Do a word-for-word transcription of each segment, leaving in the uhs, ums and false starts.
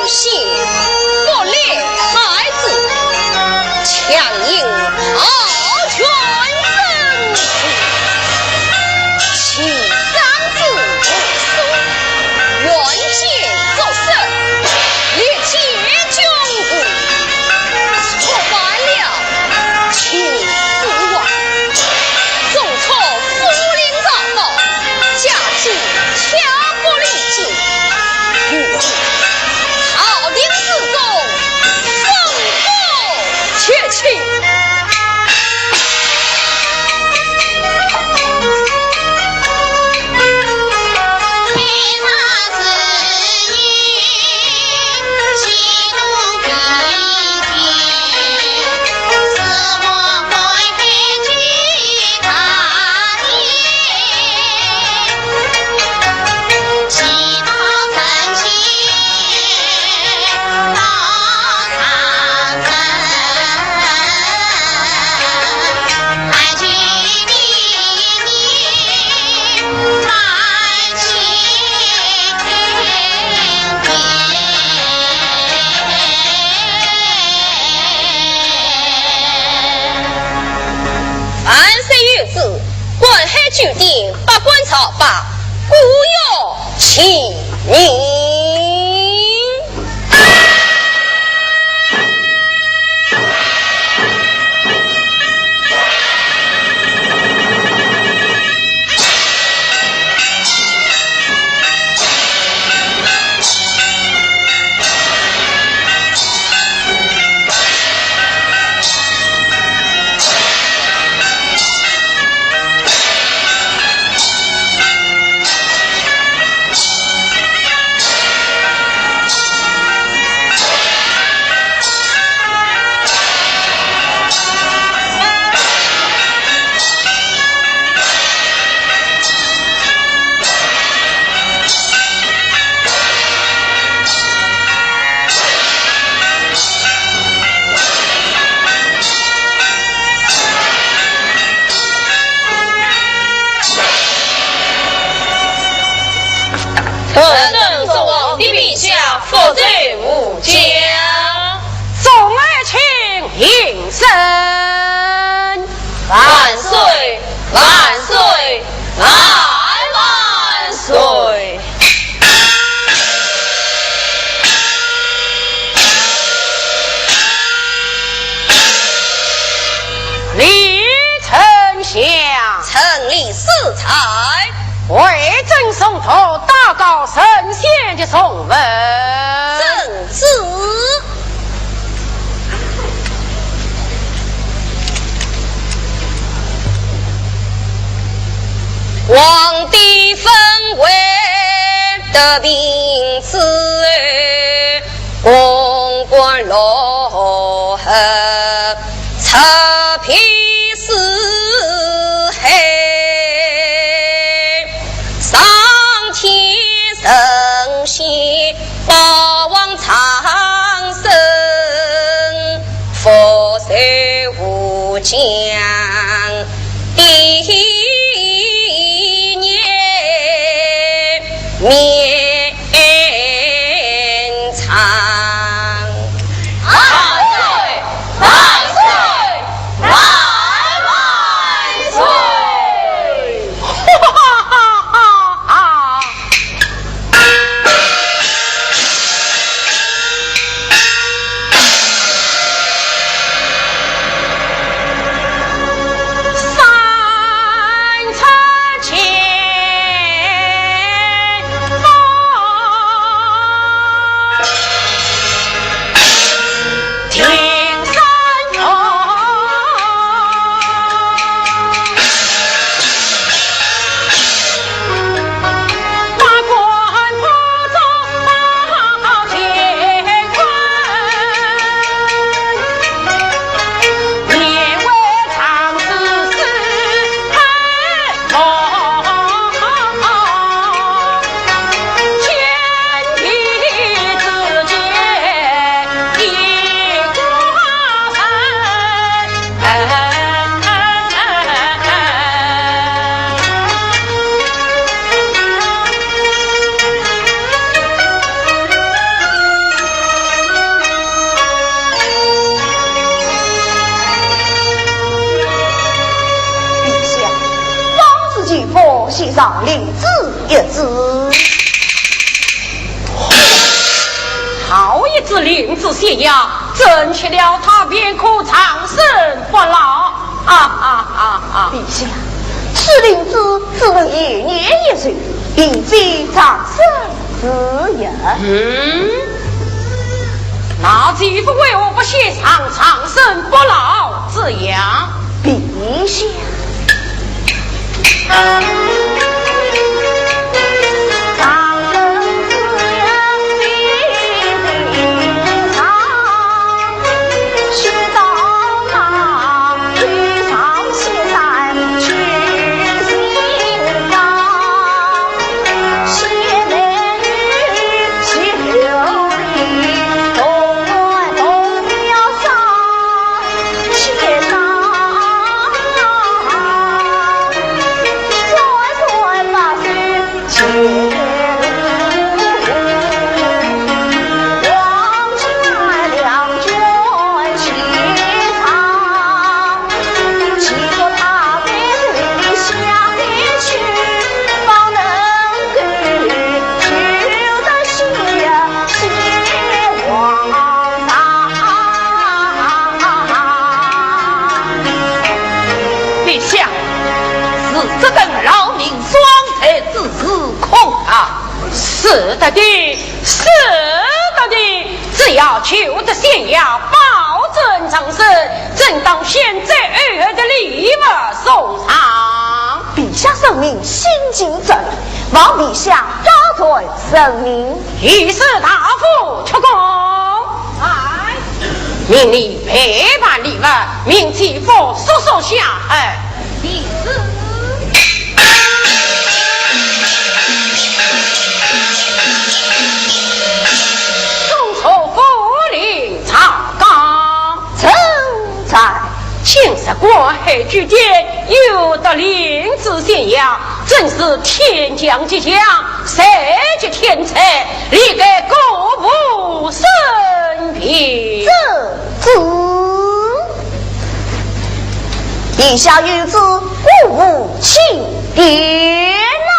心不离孩子，强硬豪权人士，欺长子无私，远见卓识，力解群雄，触犯了秦始皇，重触武林大法，驾起巧骨令箭，与 朝廷之中，风波绝起。万岁有旨，关海九鼎，百官朝拜，古乐齐鸣。 臣等作皇帝陛下复奏无疆。众爱卿平身。万岁，万岁，万万岁！ 李丞相。臣李世才。为朕诵读大诰圣贤的颂文。圣旨。皇帝封为德平之后， 公馆落合，察批四海，上天神仙，保王苍生，福寿无疆。 第一年绵长。万岁！万岁！万万岁！哈哈哈哈哈！令子一子。好一只令子宣阳，朕吃了他便可长生不老。哈哈哈哈！陛下，此令子只能延年益寿，并非长生之日。嗯，那姐夫为何不献上长生不老之药？ 陛下。陛下，是这等劳民伤财之事，可怕。是的，是的，只要求得宣阳保证长生，朕当先斩后奏的礼物送上。 陛下圣明，心急着了，望陛下高抬圣明。御史大夫出宫。在。命你备办礼物，命姐夫速速下海。是。送出莩林朝纲。 臣在。今日观海举荐，又得令子宣阳，真是天降吉祥，谁及天才，理该鼓舞升平。这，这，陛下有旨，鼓舞青天呐。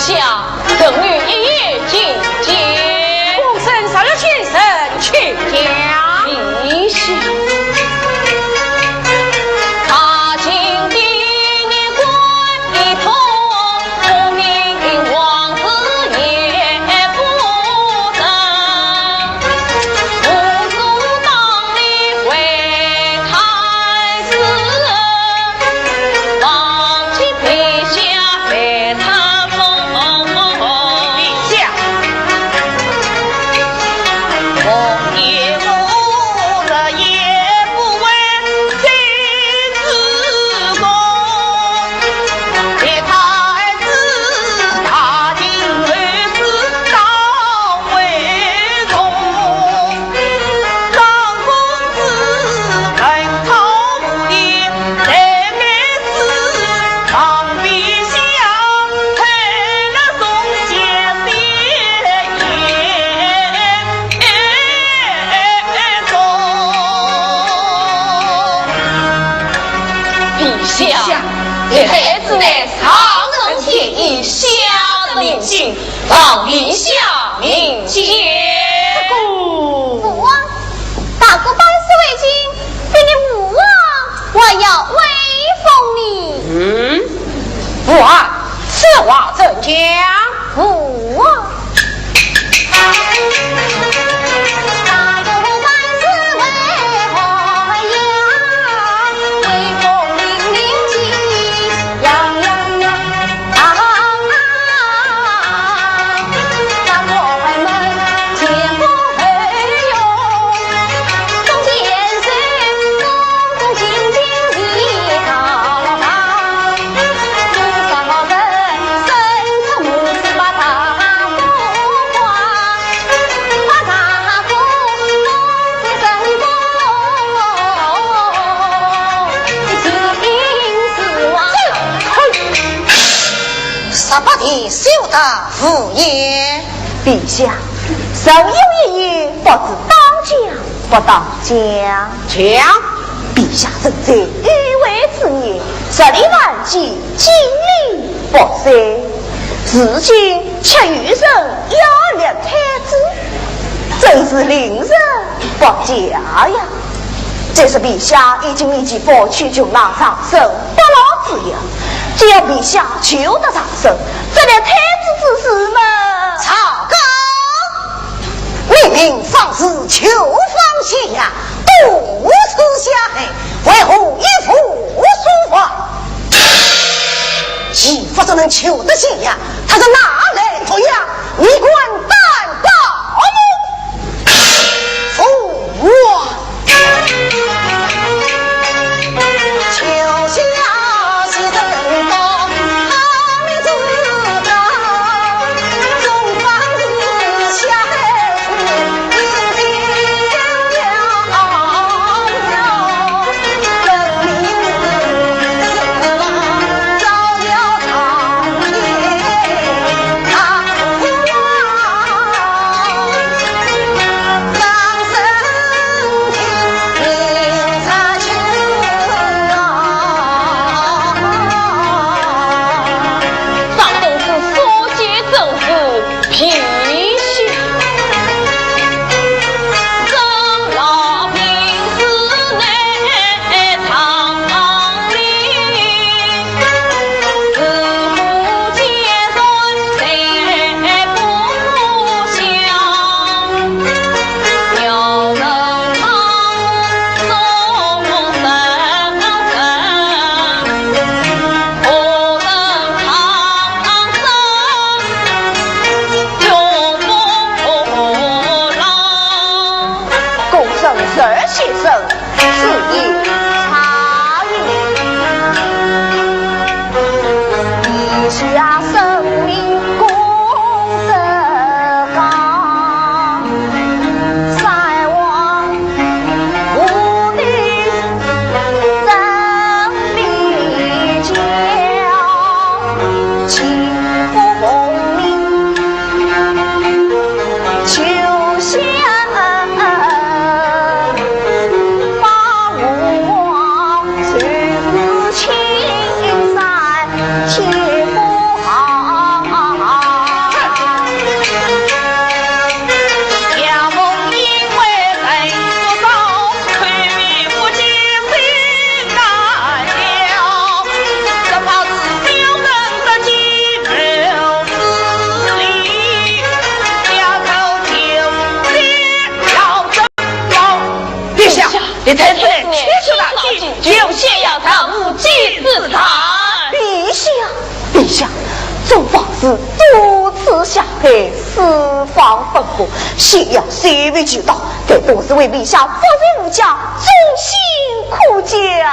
下，臣女一言进见。公孙筱卿请讲。陛下。陛下，太子乃上承天意，下得民心，望陛下明鉴。这个，父王，大哥班师回京，今日父王还要威风呢。嗯，父王，此话怎讲？父王。十八殿休得胡言。陛下，臣有一言，不知当讲不当讲。讲。陛下，臣在御外之年，十里万骑，经历百岁，如今却有人要立太子，真是令人不解呀。 这是陛下已经年纪不轻，就那长生不老之药，只要陛下求得长生，这立太子之事嘛。曹刚，你明知是求方先呀，多次下害，为何一无所获？既不是能求得仙呀，他是哪来毒药？你敢担保吗？ 公孙筱先生，此言差矣。当无稽之谈。陛下，陛下，中方是多次下海，四方奔波，想要寻觅求道，但都是为陛下服侍无加，忠心可嘉呀。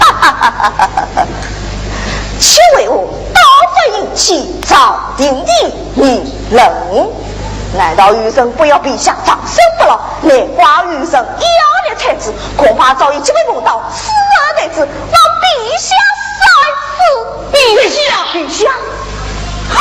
哈哈哈哈哈！请为我倒反迎娶赵婷婷。 你冷，难道愚人不要陛下长生不老？难怪愚人要立太子，恐怕早已经被梦到此二太子，望陛下三思。陛下，陛下，哼！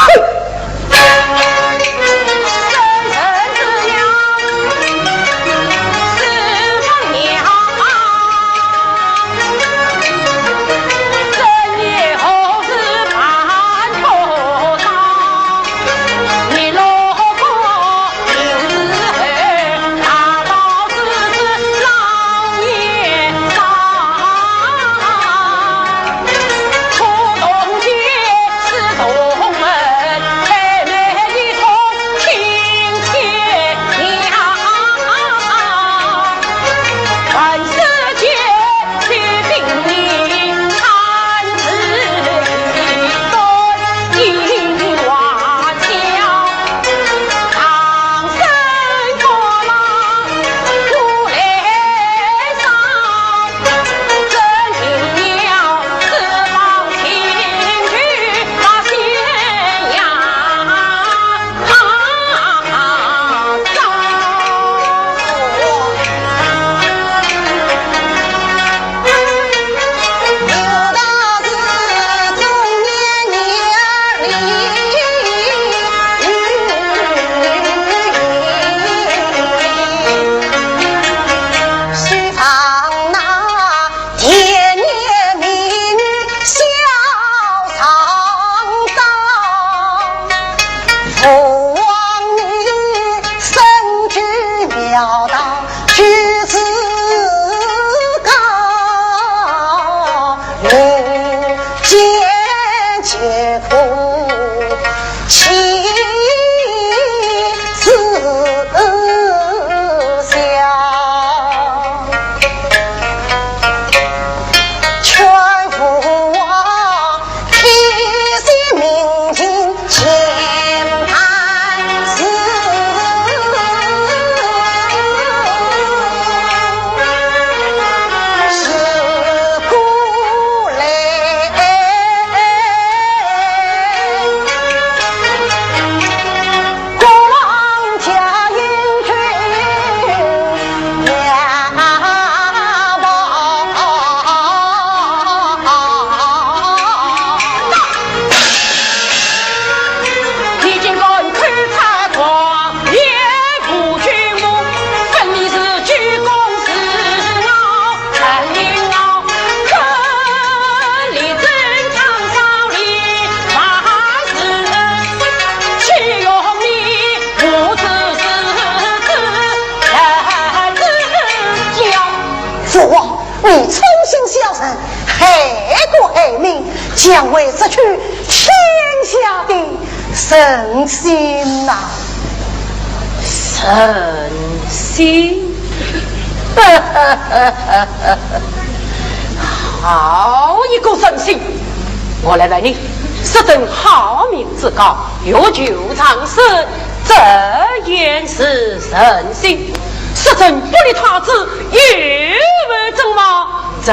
父王，你宠信小人，害国害民，将会失去天下的人心呐！人心？好一个人心！我来问你， 实赠好命之高，欲救苍生，这便是人心。实赠不立太子，有何征伐，这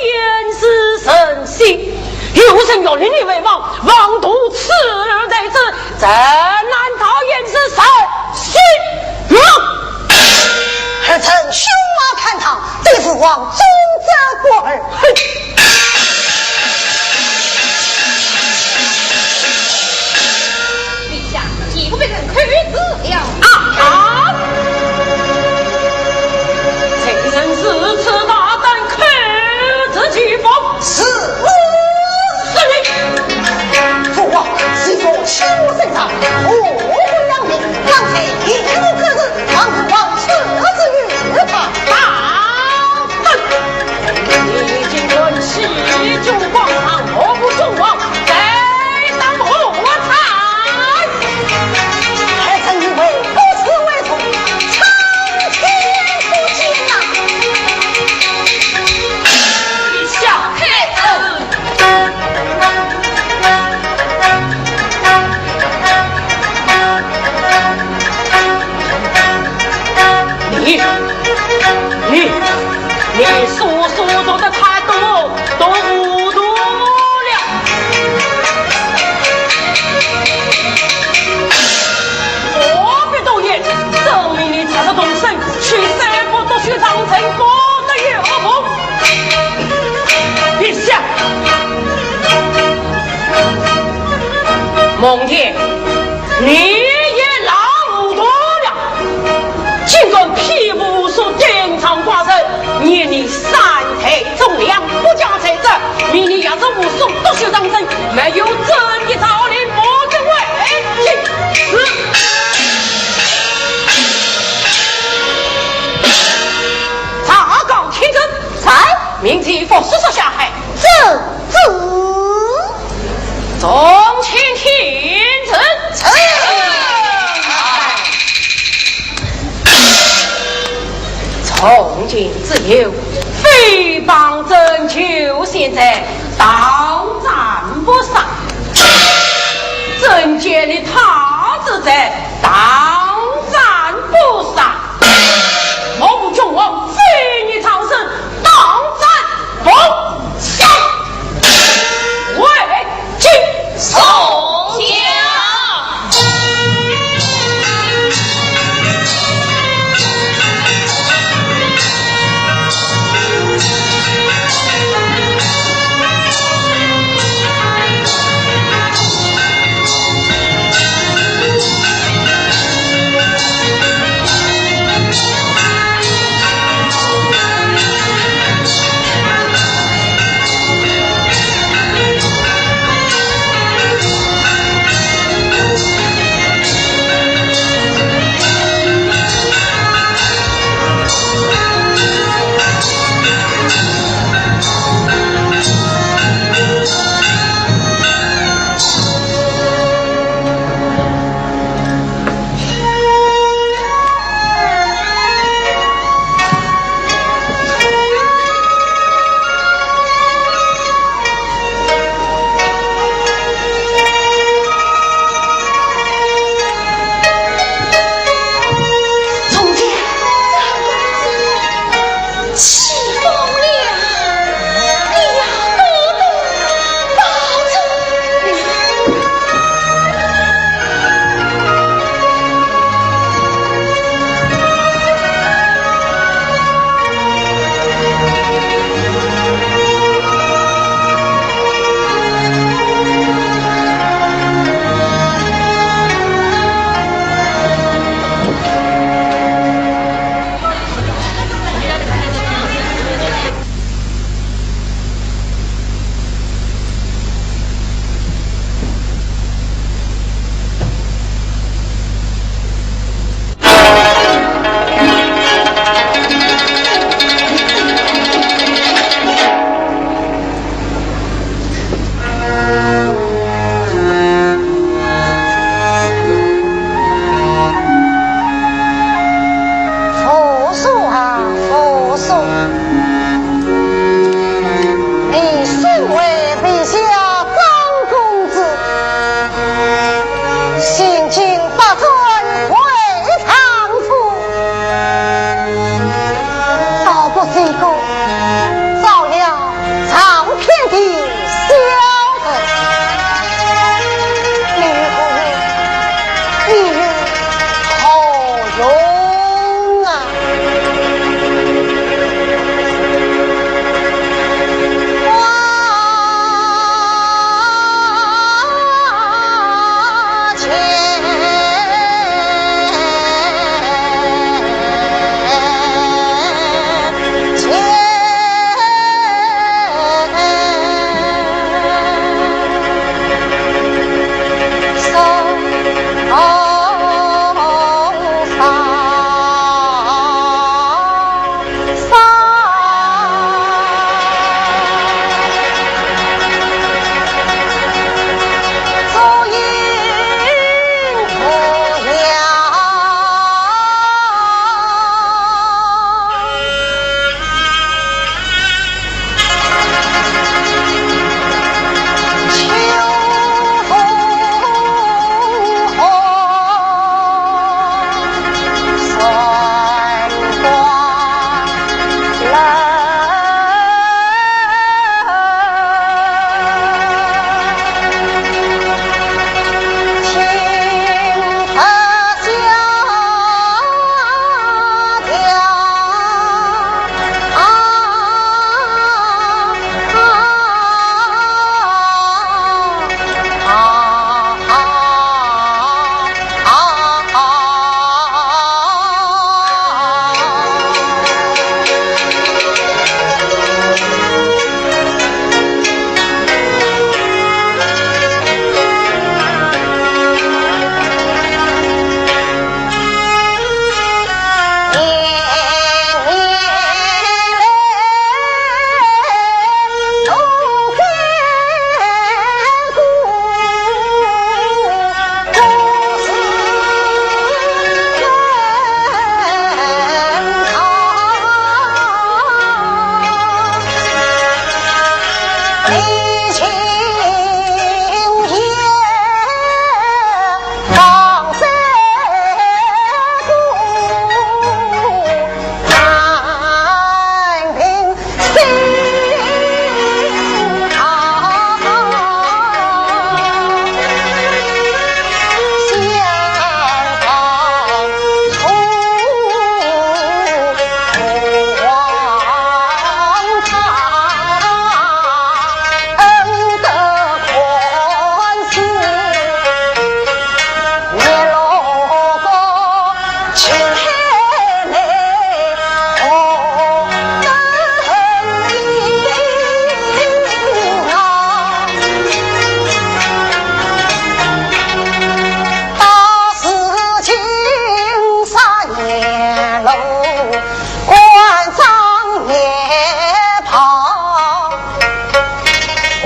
便是人心。有人欲立你为王，妄图取代之，这难道也是人心吗？儿臣兄马看堂，对父王忠贞不二。哼！ 陛下，岂不被人扣持了？啊！啊！谁人如此大胆，扣持其父？是我！是你！父王，其父欺我甚甚，我不养你，刚才一路可是，望父王赦之于他。大胆！你竟敢孟天，你也老糊涂了，竟敢骗我说丁昌寡人，念你三代忠良，不讲才者，命你押着武松，夺取长生，没有正义道理，莫争为。是。查告天真。在。命其伏尸下海。遵旨。众卿听令。是。从今之后，诽谤、针灸、陷寨，当斩不杀。贞节立他之罪，当斩不杀。 我武松非你常人，当斩不杀。为君受驾。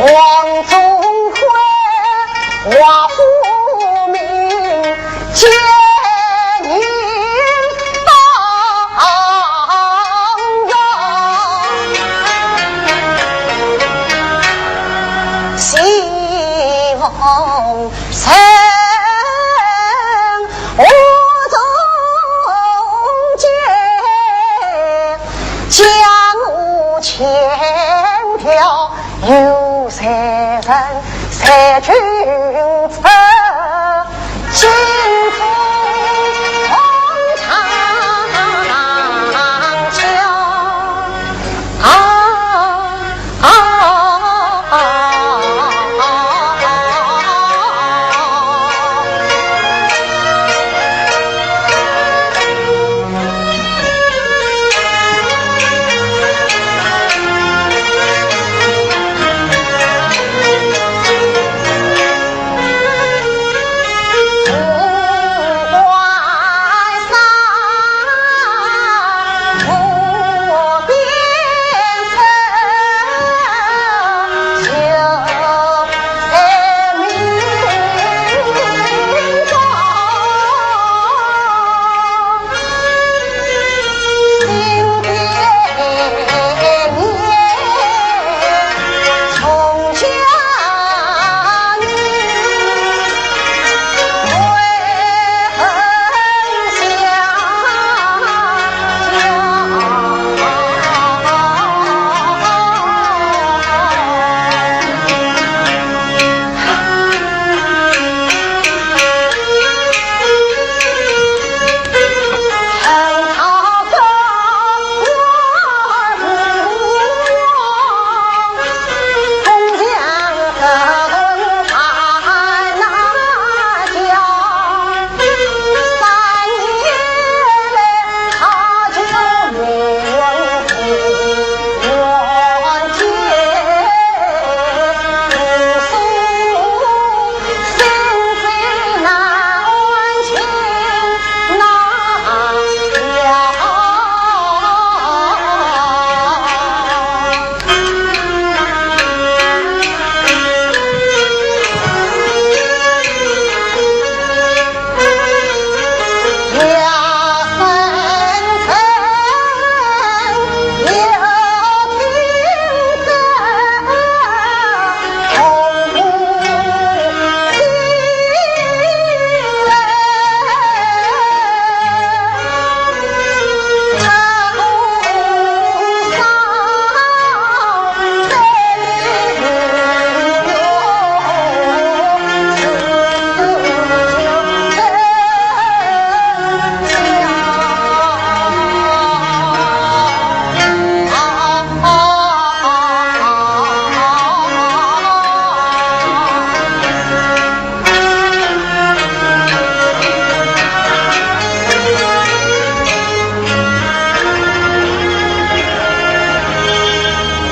王宗辉，华府名，奸人当道，西王 人，我中间，江湖千条有谁人，谁君子，心中红长桥。啊，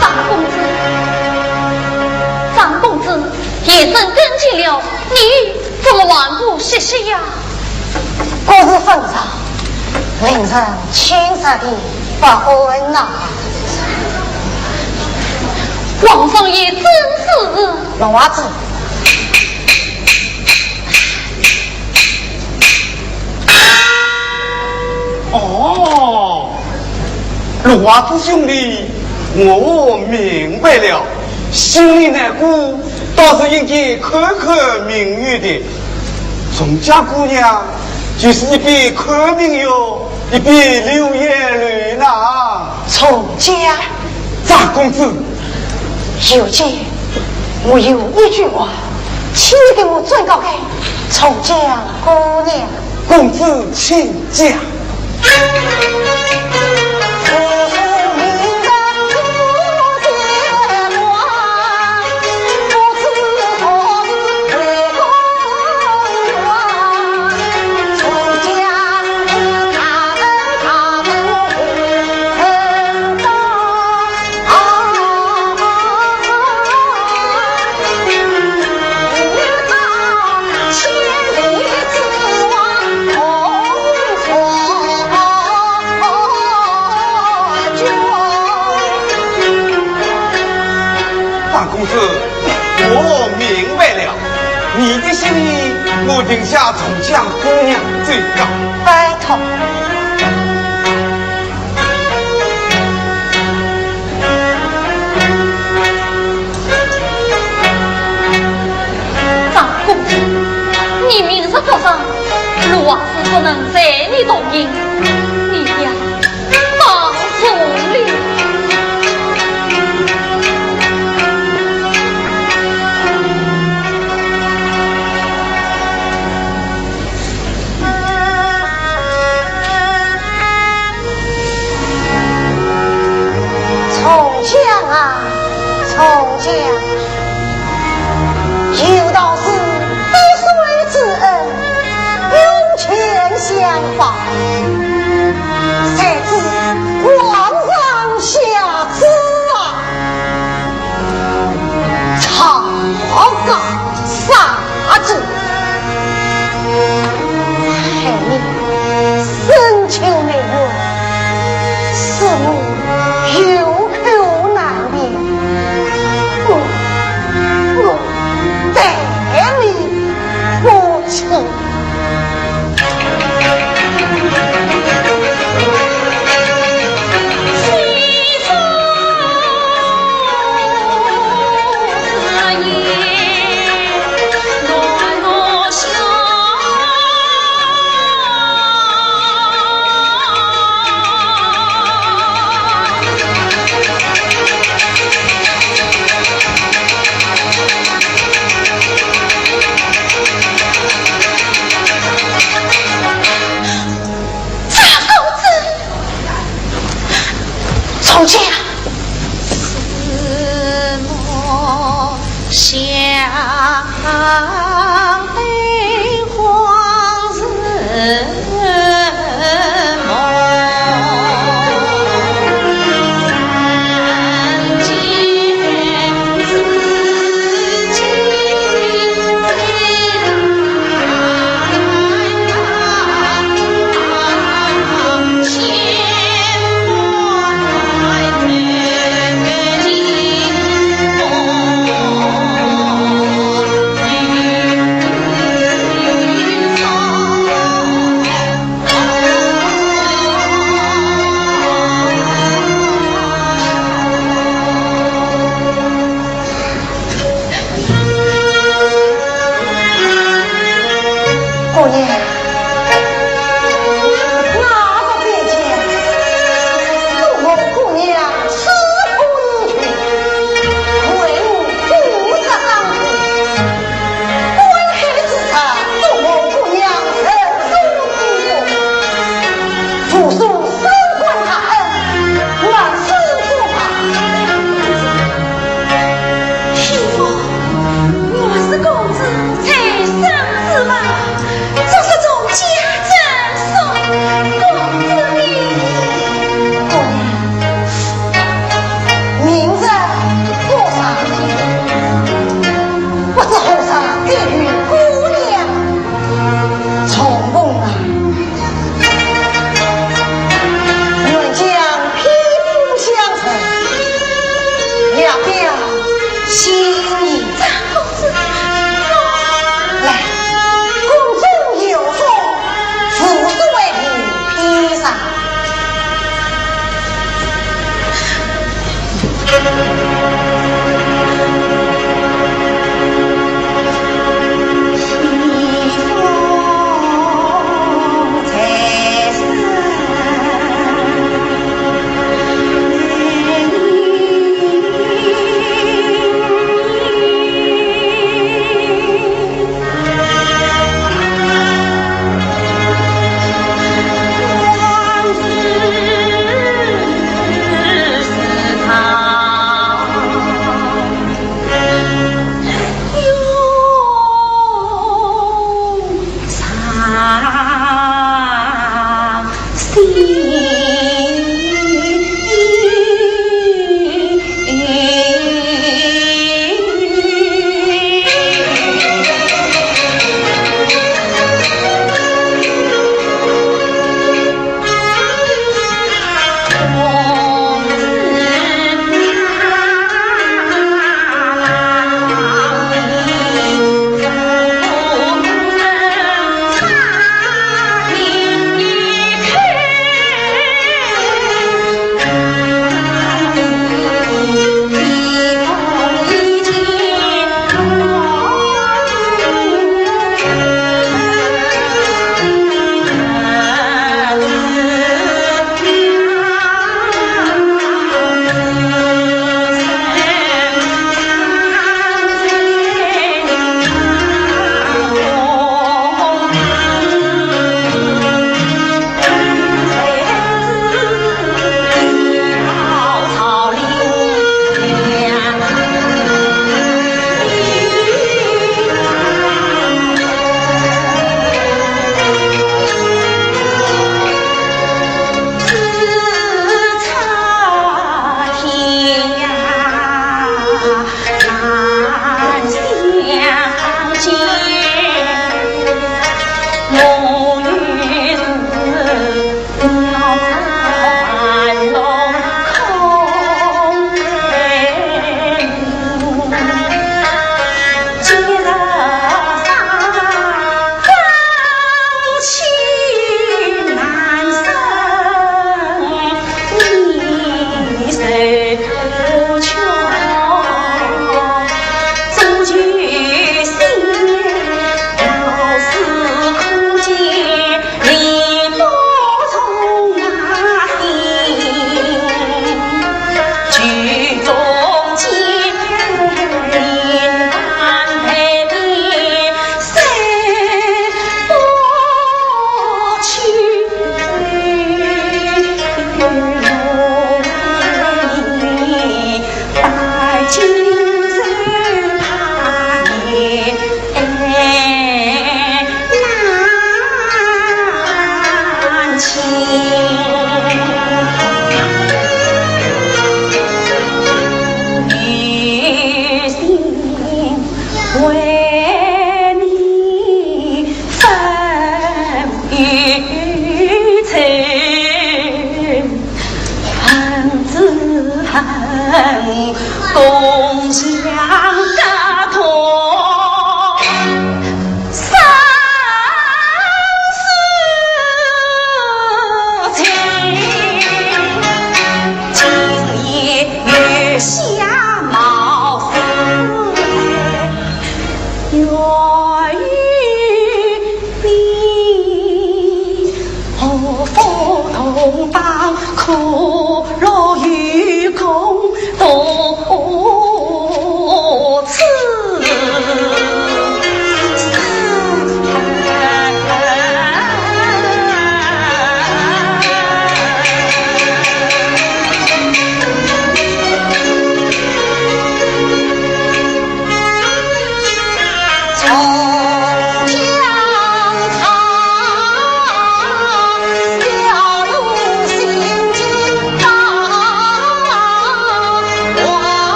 张公子，张公子，夜深更静了，你怎么还不歇息呀？ 国事纷扰，令人寝食的不安呐。皇上也真是……龙娃子。哦，龙娃子兄弟，我明白了，心里难过，倒是应该看看明月的。 从家姑娘就是一边看明月，一边流眼泪呐。从家，张公子，有姐，我有一句话，请你给我转告给从家姑娘。公子请讲。大公子，我明白了，你的心意我定向从家姑娘转告。拜托。张公子，你明日赴上，陆王是不能随你同行，你呀， 放松哩。重讲啊，重讲。 有道是滴水之恩，涌泉相报，谁知皇上下旨啊，抄家杀子。害你深秋难回，使我有苦难 我，我待你不亲。张公子，从前。姑娘，那个姐姐，祝我姑娘此番迎娶，为我不得当口。 官黑之日，祝我姑娘人寿之福，武松升官大恩，万事如愿。听说我是公子才生子嘛，这是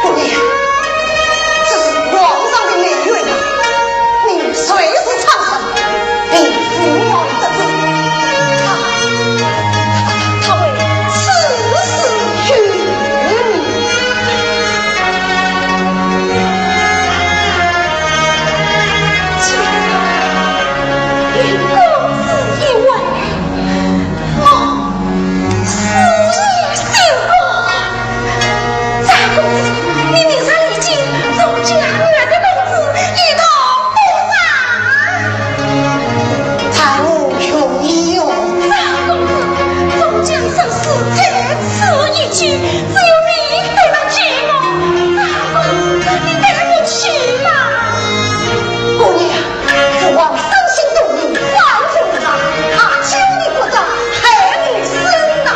姑娘，这是皇上的美人啊，你谁是畜生？你不要得罪他，他会赐死于你。 公子一问，我死亦休活。张公子，你命人已经，周家我的公子一同不杀。在我容易哟。张公子，周家生死在此一举，只有你对得起我。张公子，你带我去吧。姑娘， 父王伤心多年，万分不安，他救你不得，害你死呐！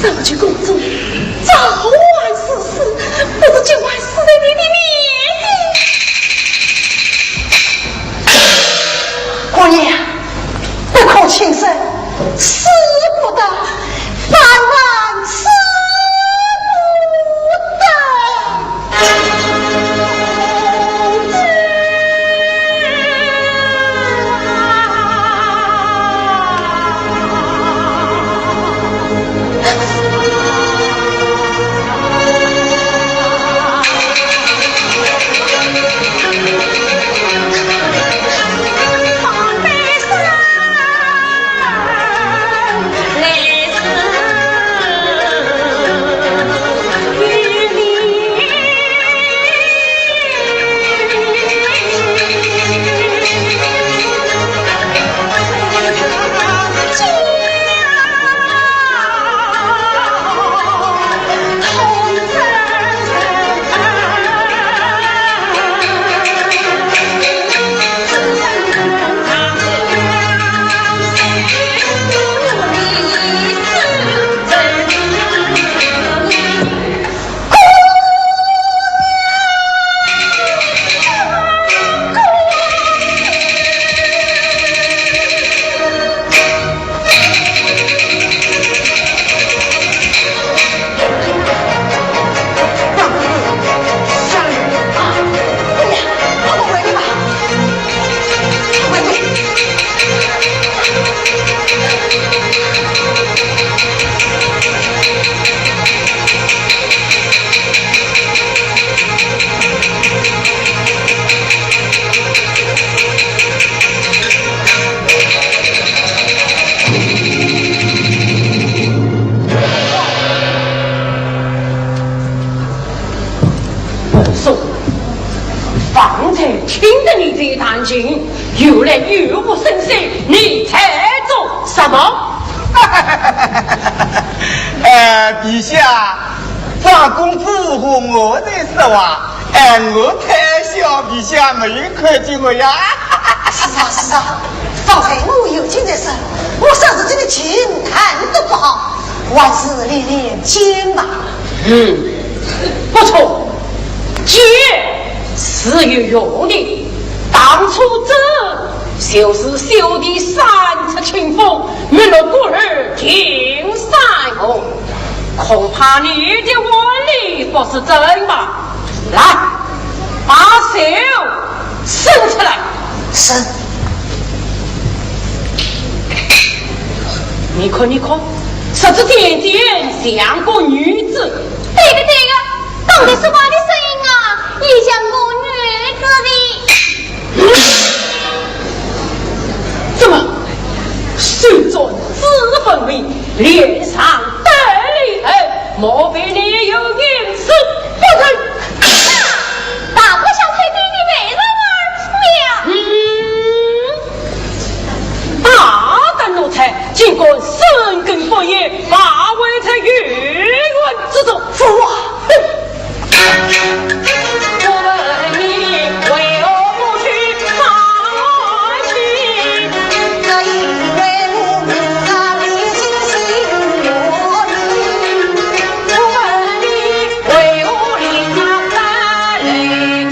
上去公主，早晚如此，不如今晚死在你的面前。姑娘，不可轻生，死不得，万万死不得。 来情，又来又无声息，你在做什么？呃，陛下，长公子和我在说话，哎，我太小，陛下没有看见我呀。是啊，是啊，方才我有进来说，我说是这个琴弹得不好，还是练练剑吧。嗯，不错，剑是有用的。当初这就是修得三尺青锋，没落过二定山河。恐怕你的腕力不是真吧？来，把手伸出来。是。你看，你看，这只点点像个女子。对的，对的，刚才说话的声音啊，也像我女子的。怎么，手转紫粉眉，脸上带泪痕，莫非你有人死不成？大哥想推你的美人儿，妙。嗯，大胆奴才，竟敢深更半夜，把我在幽院之中。父王，我问你，为何不去看戏？那因为我们那里进行我们。我问你，为何领他带泪痕？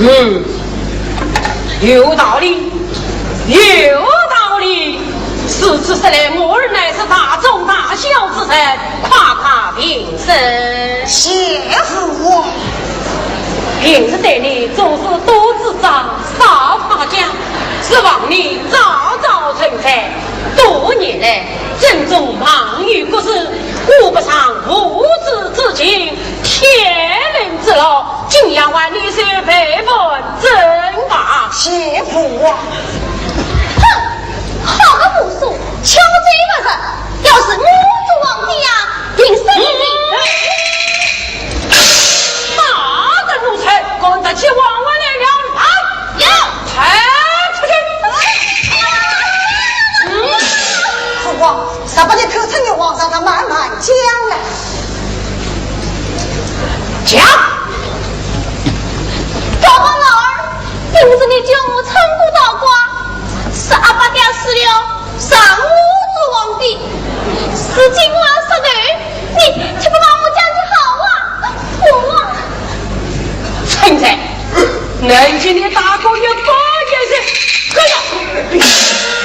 嗯，有道理，有道理。如此说来，我儿乃是大忠大孝之人，快快平身。谢父王。平日对你总是多主张，少夸奖，指望你早早成才。多年来，朕总忙于国事，顾不上父子之情，天伦之乐， 景阳还你是百万真啊！谢父王。哼，好个武松，巧嘴勿舌，要是我做皇帝呀，定是你的。大胆奴才，敢得罪皇上来了，来！有。抬出去。父王，十八年口称的皇上，他慢慢讲了。 讲。小宝老儿，平日你叫我唱歌道观，是阿爸爹死了，让我做皇帝，如今我要杀头，你却不把我讲句好话，我……陈才，能给你打个一百个字，可以。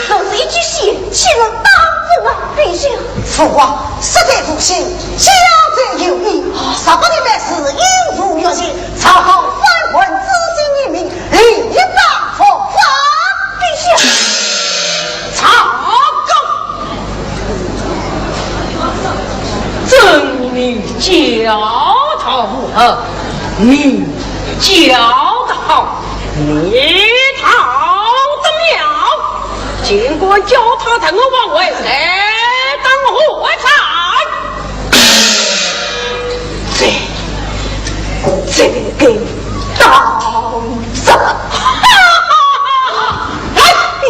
都是一句戏，戏了当真啊，陛下。 父王，实在无心，小侄有意，十八年来是因父越界，朝告三官知县一名，另一张复法。陛下。查告！遵你教导，你教导，你教得妙，竟敢脚踏城隍王位，来当火柴！ 这，这个当着。来，你，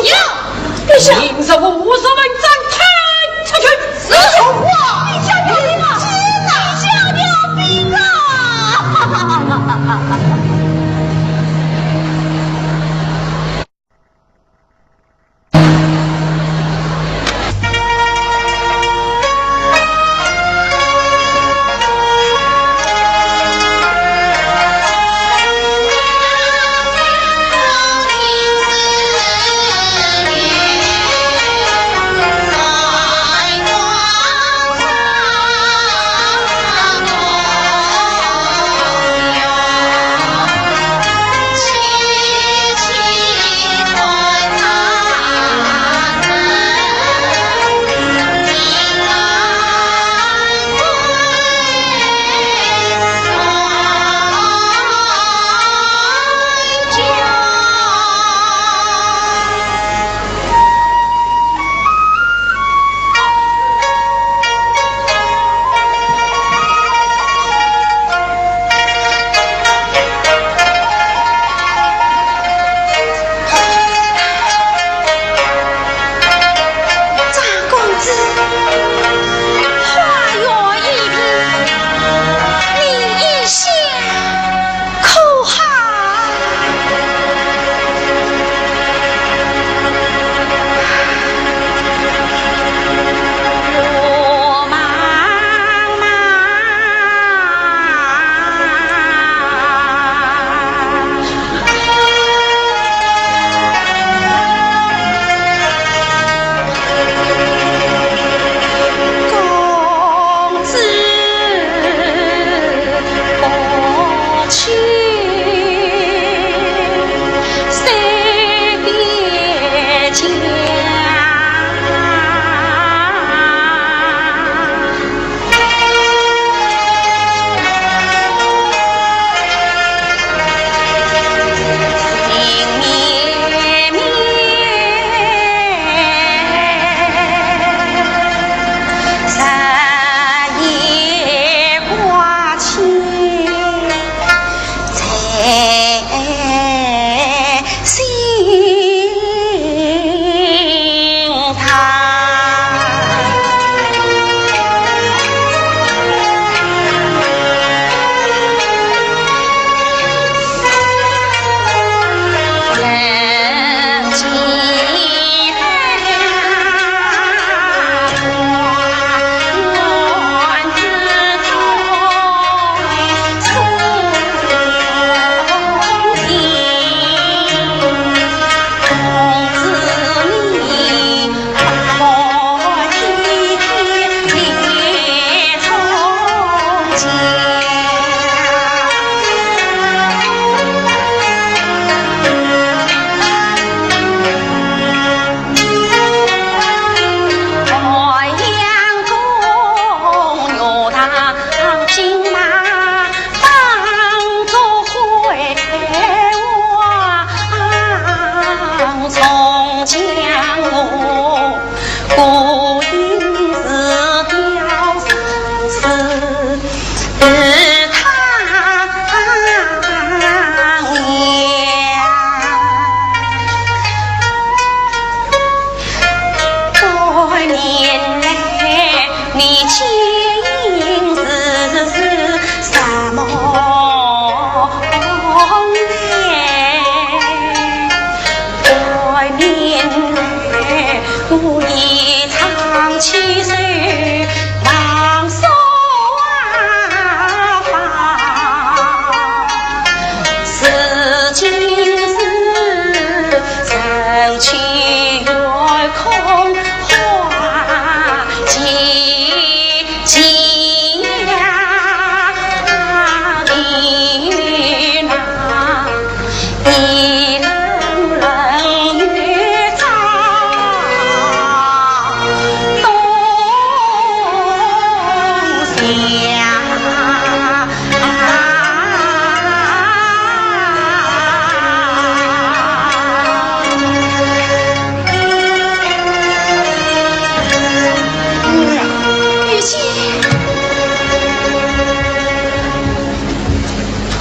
你是明日五时文章，抬出去。是我，你下掉兵啊！你下掉兵啊！玉姐，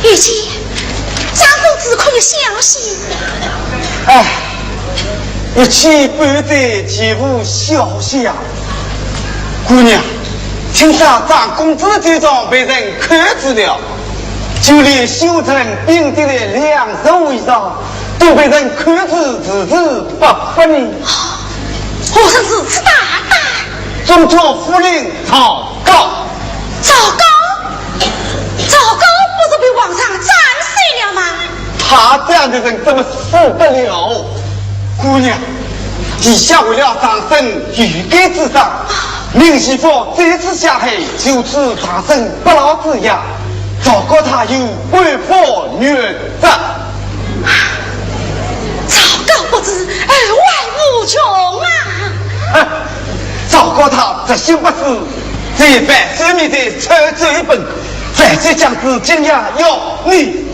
玉姐，张公子可有消息？哎，一切不得，绝无消息啊。姑娘，听说张公子的酒庄被人扣住了，就连修成并蒂的两十五以上， 都被人扣住，迟迟不发呢。何人如此大胆？中条莩令赵高。赵高？赵高不是被皇上斩首了吗？他这样的人怎么死得了？姑娘，陛下为了长生欲盖弥彰，命徐福再次下海，救此长生不老之药。赵高他有 为父女儿。赵高不知，后患无穷啊！哼，赵高他这心不死，这一番说明的抽走一本，反正将之今夜要你，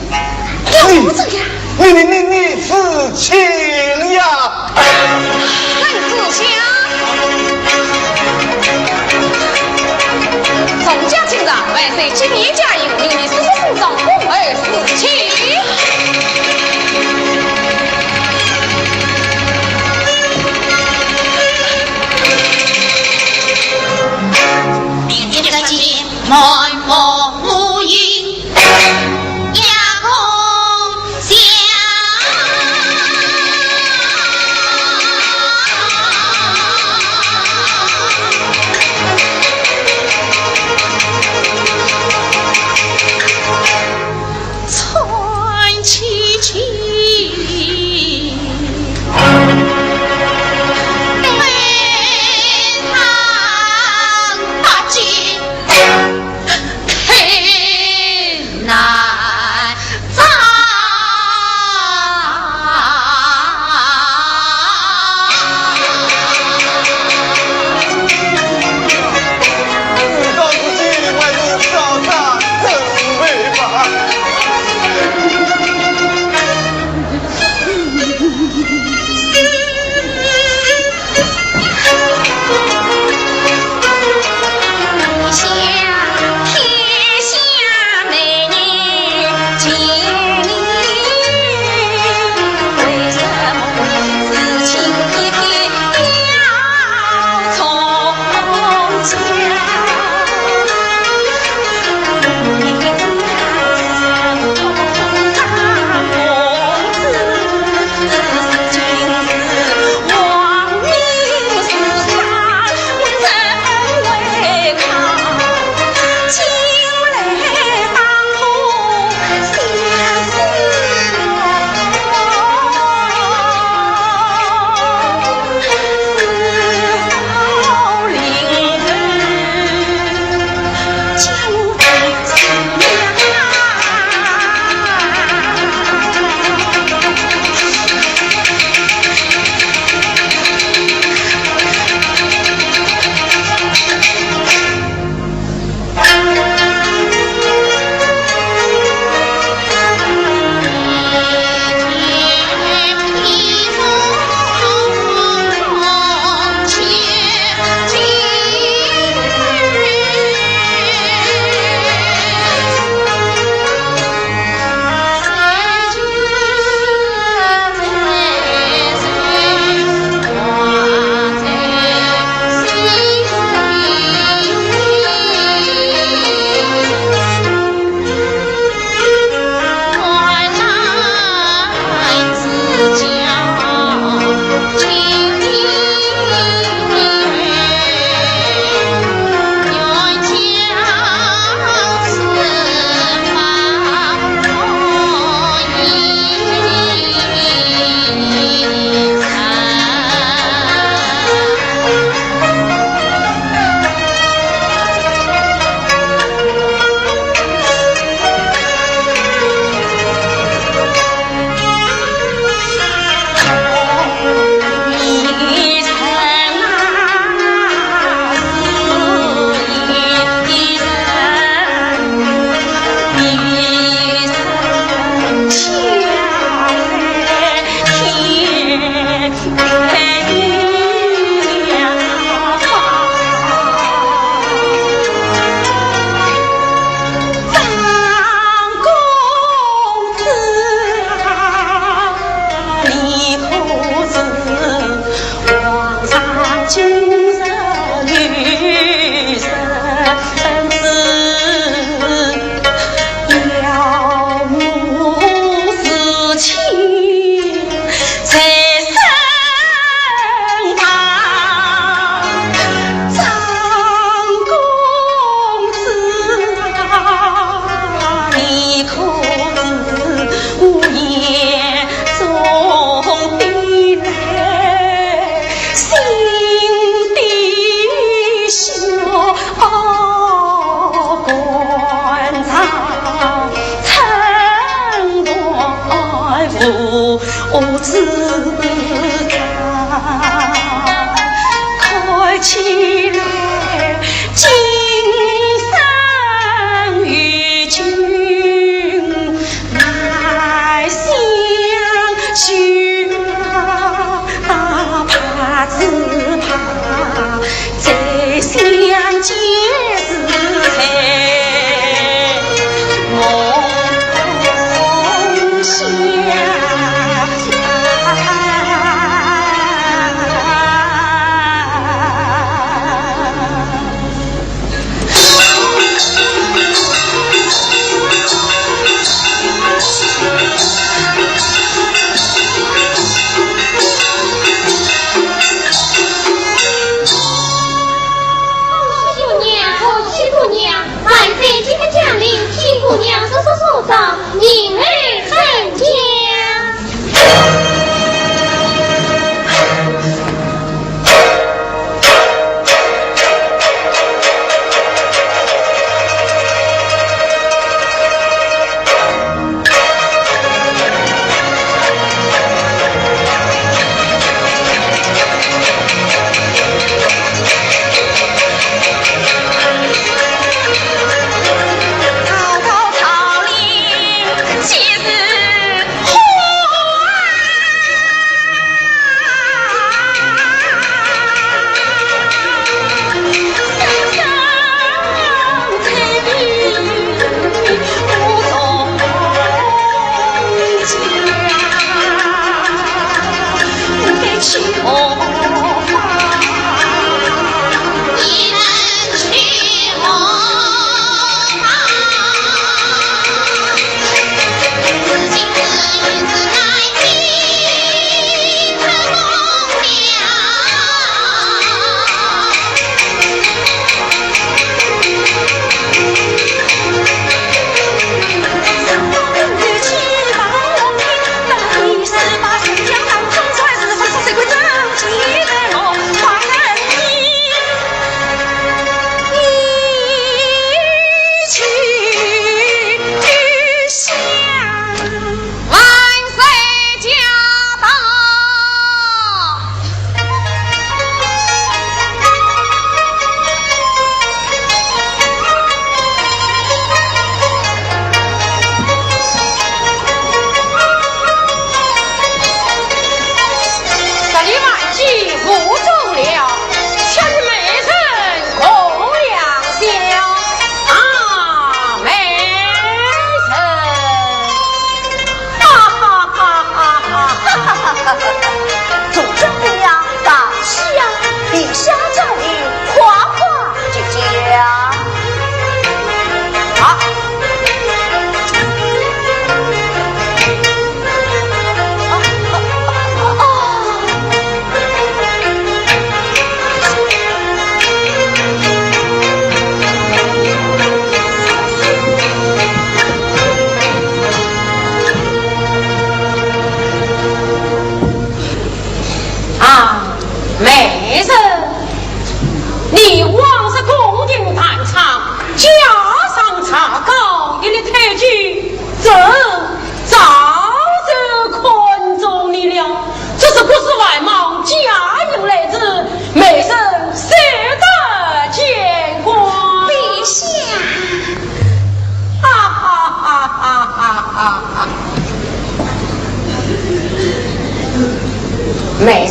要我怎样？你你你你死刑呀！ 太子下。众将军上，万岁金殿驾临，命你速速送上宫而侍寝。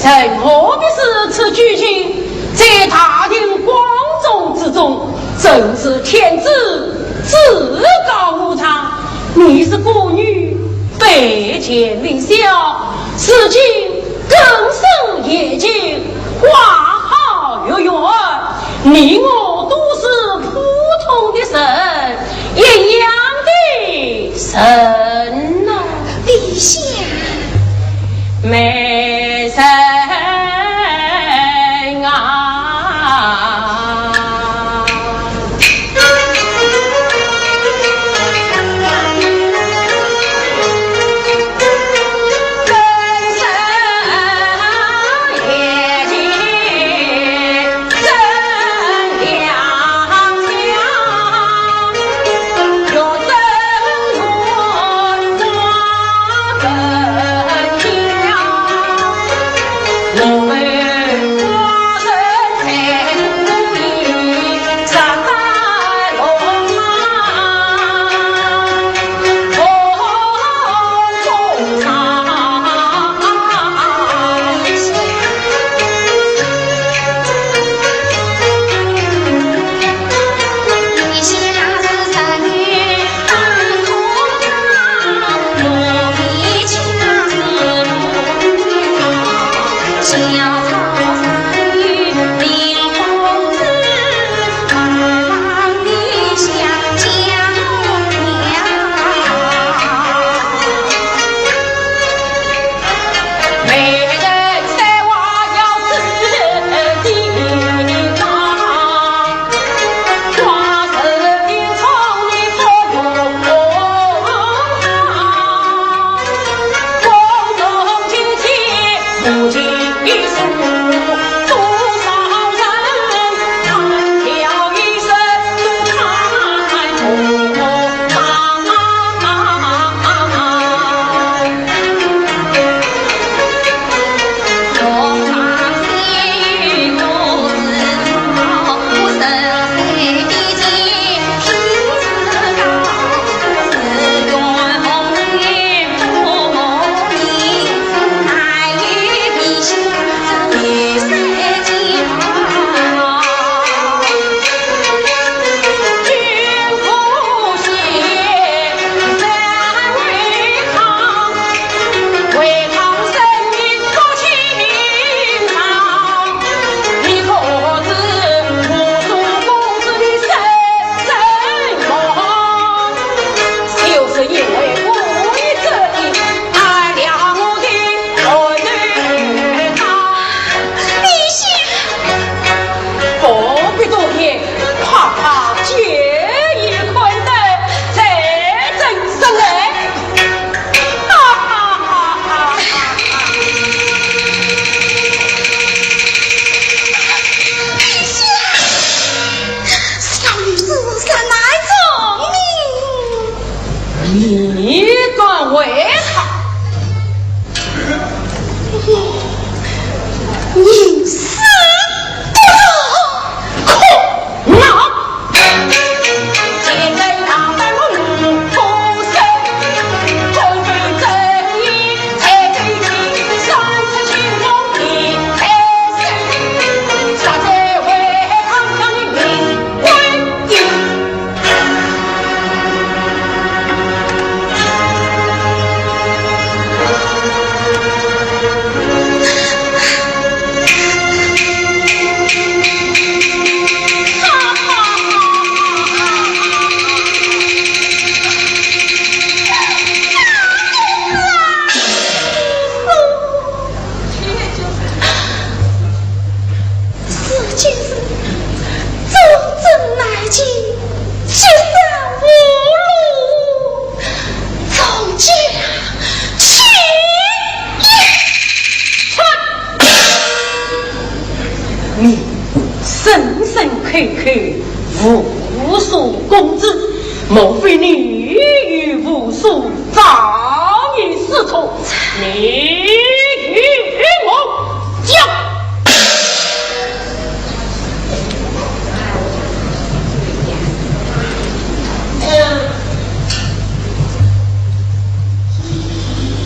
人何必如此拘谨？在大庭广众之中，真是天子至高无上。你是孤女，卑贱微小，如今更生夜惊，花好月圆，你我都是普通的人，一样的人呐。 陛下。美人啊。不必多言，快快解衣宽带，再进城来。哈哈哈哈哈哈！少女是山难中名。你敢为他？ 你死不可！如今是忠贞难尽，绝色无路，从家去也。你声声口口无数公子，莫非你与无数 早已失宠，你与我讲。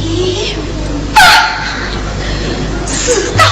咦，啊，事到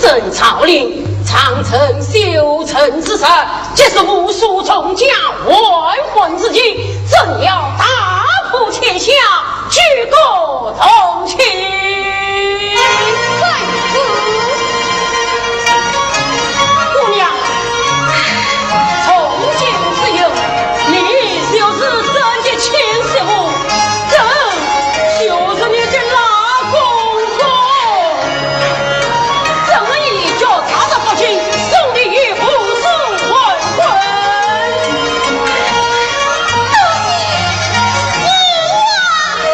征曹令，长城修成之时，皆是武松众将换换之计，正要大破天下，举国同庆。在此，姑娘，从今之后，你就是朕的亲媳妇，朕就是你的老公公。朕愿意叫他的父亲送你与武松完婚。多谢父王啊！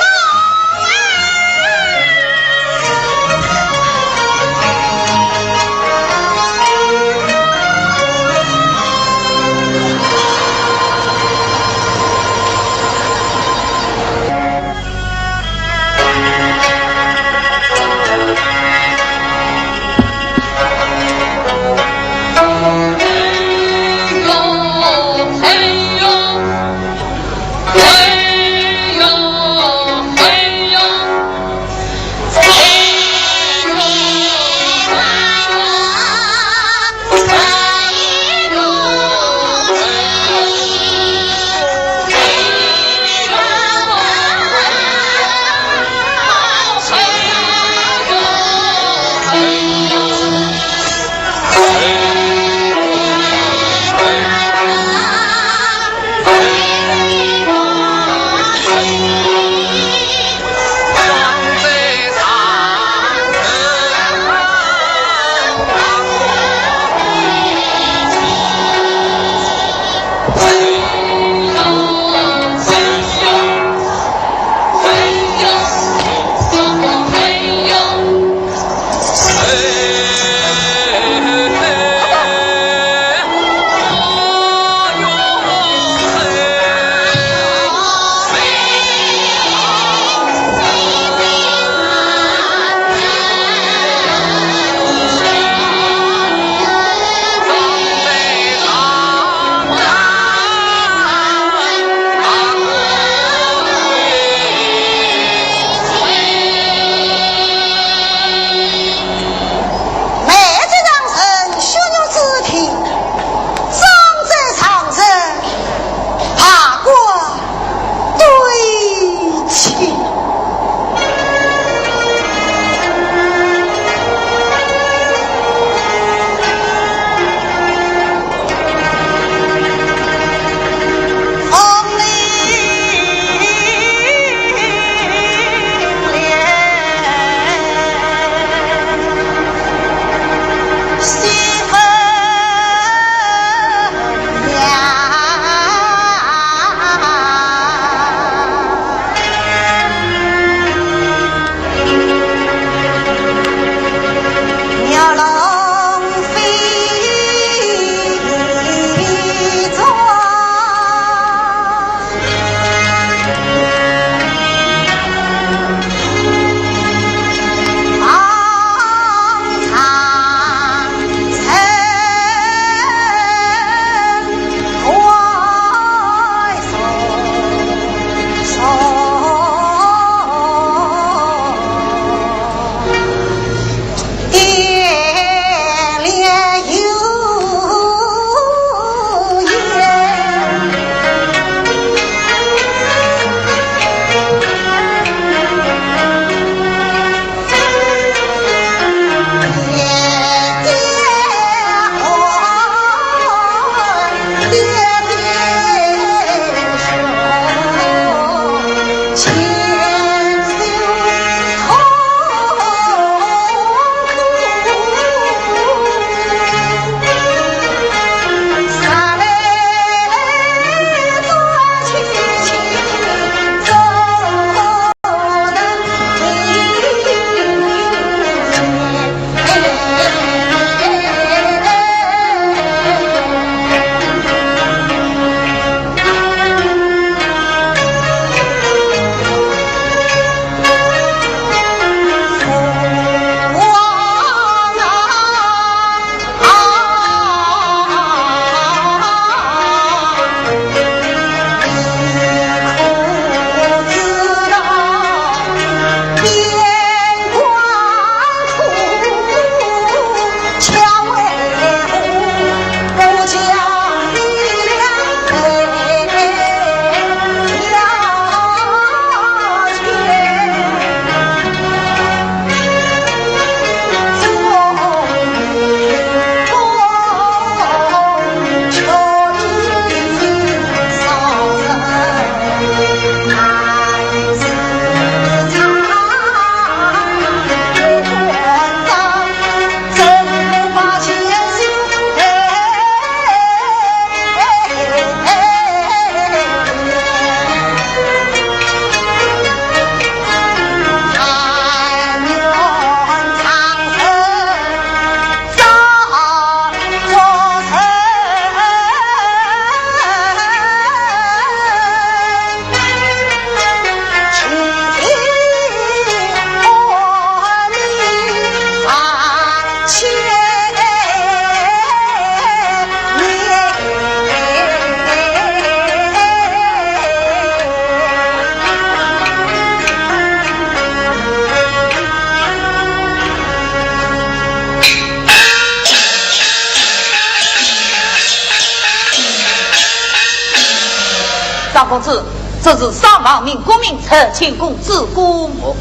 张公子，这是上房明公明赐，请公子过目。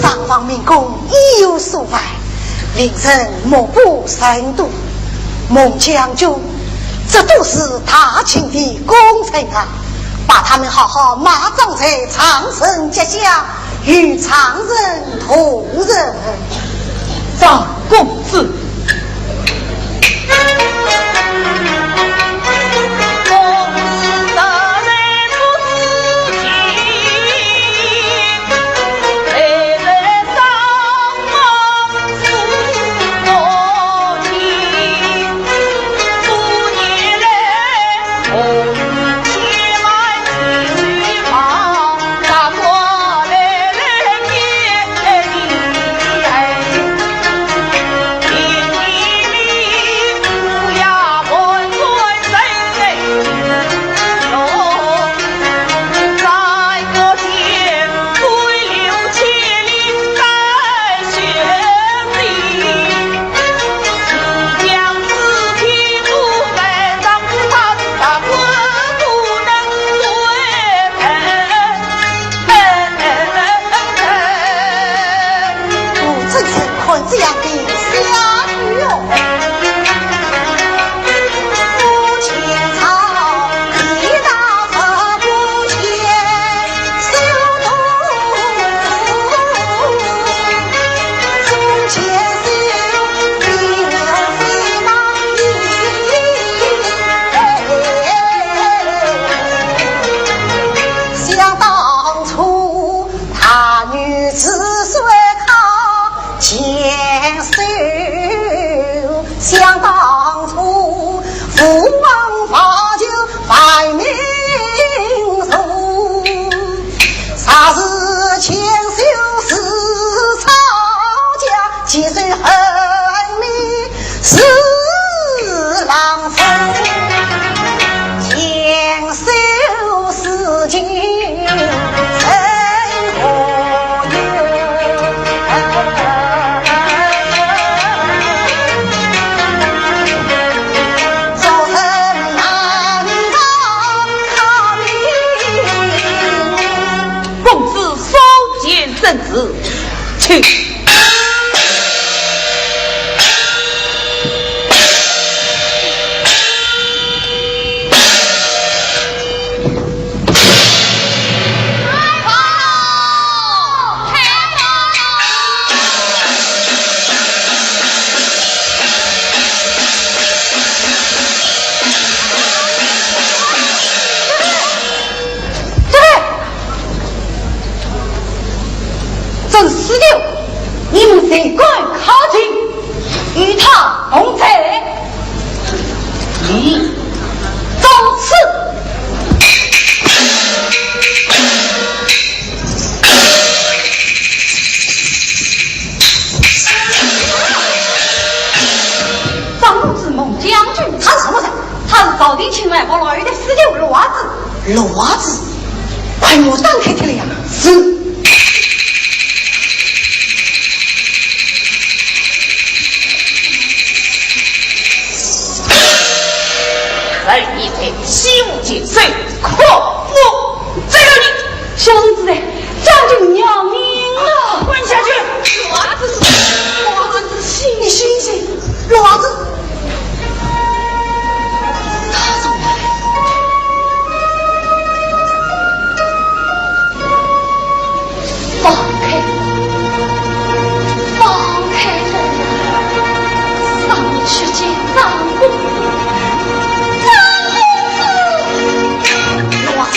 上房明公意有所怀，令人目不识丁。孟将军，这都是大秦的功臣啊，把他们好好埋葬在长城脚下， 与常人同人。张公子。想当初，他女子虽好见首，想当初，父王发酒 拜明寿，啥是牵手是吵架，几岁恨你是郎中，牵手是情深何远。 公子所见甚是，请。 这是死囚，你们谁敢靠近，与他同罪。 你找死！张公子孟将军，他是什么人？他是朝廷请来把老爷的死囚骡子。骡子？快给我展开看呀！是。 而你在西吴界，谁可恶？这个你，小人子哎，将军饶命啊！滚下去！骡子，骡子，醒醒醒，骡子！他怎么了？ 放开，放开我呀！让我去见张公子。张公子！骡子，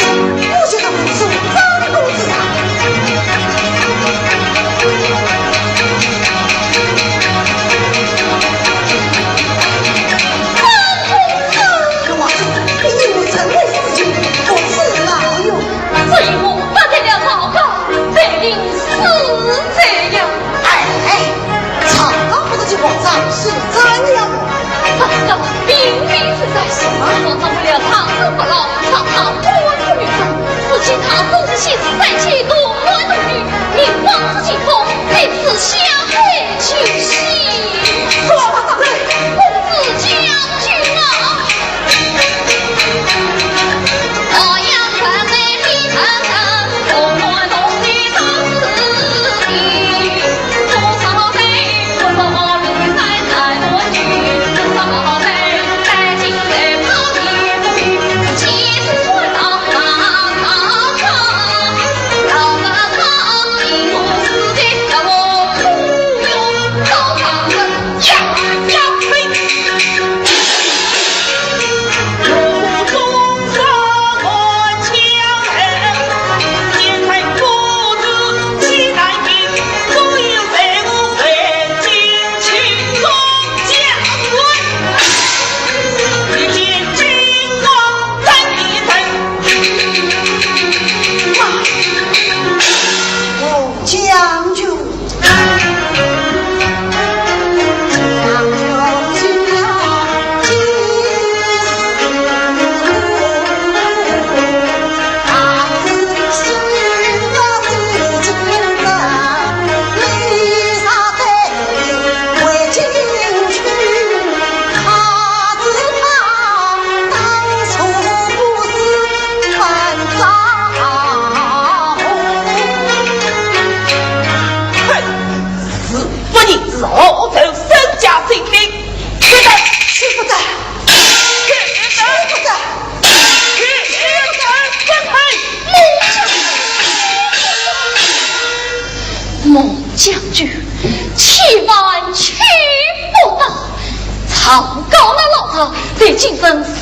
告那老贼，在京城散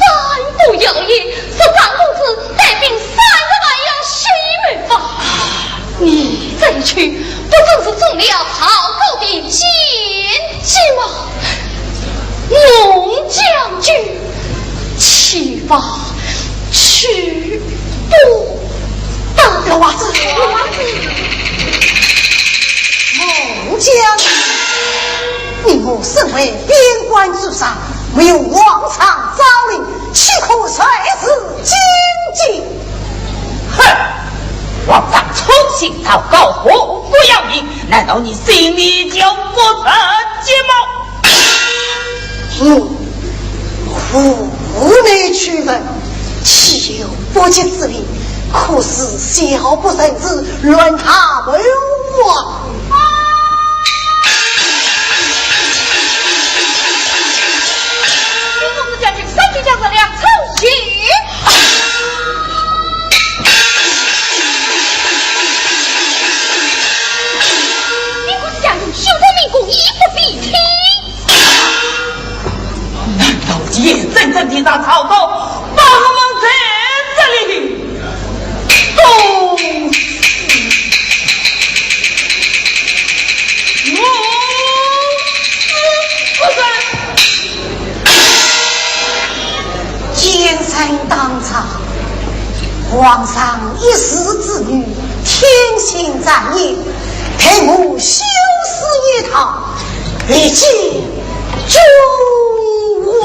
布谣言，说张公子带兵三十万要西门房。你这一去，不正是中了曹操的奸计吗？龙将军，岂法去不得。老娃子，老娃子。龙将军，你我身为边关之上，没有皇上诏令，岂可擅自进京？哼！皇上出行祷告，何不要命？难道你心里就不着急吗？我无奈去问，岂有不及之理？可是小不忍子，乱他谋啊！兵部将军，三军将领粮草也。兵部将军，休得明公，一不必听。难道你也真正地让曹操把我们在这里？ 都是我死不成。奸臣当朝，皇上一时之语，听信谗言，待我修书一套， 以祭君王。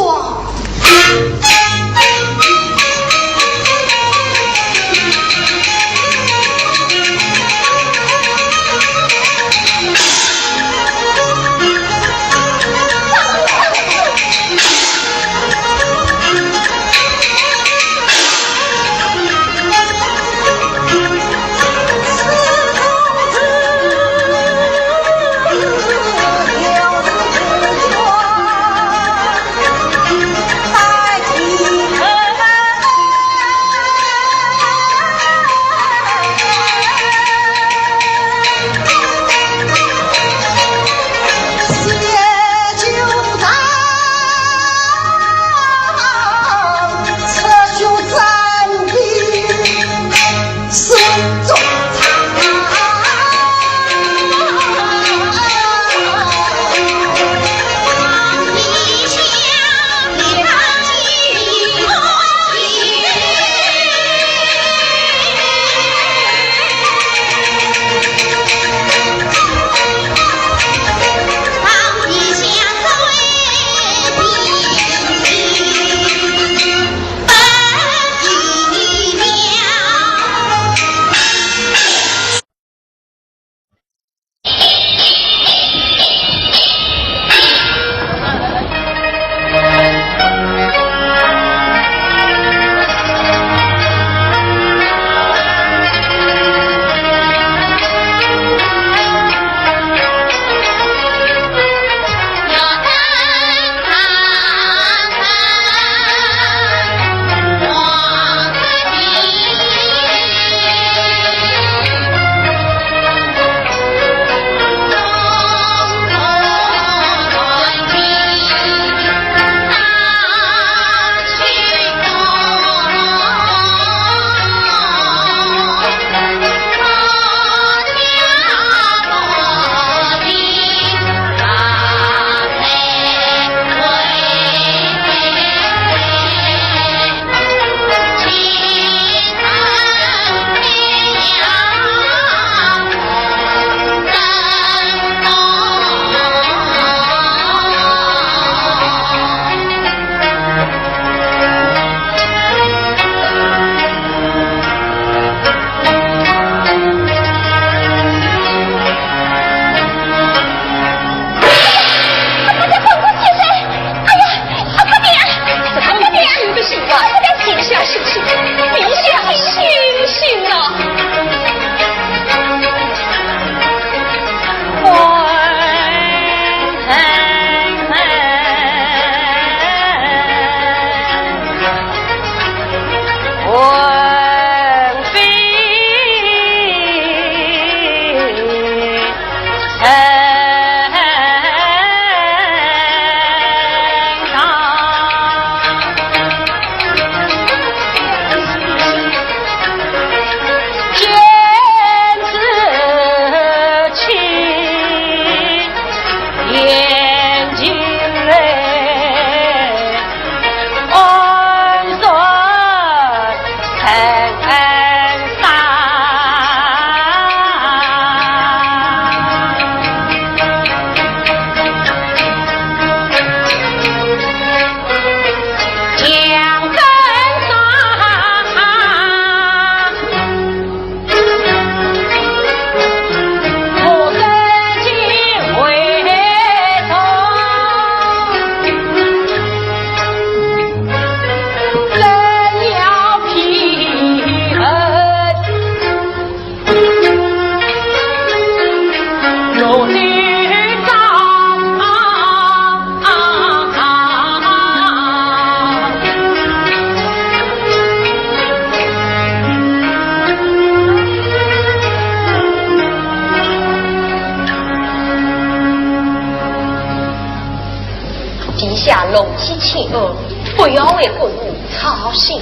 弄起千恶，不要为国事操心。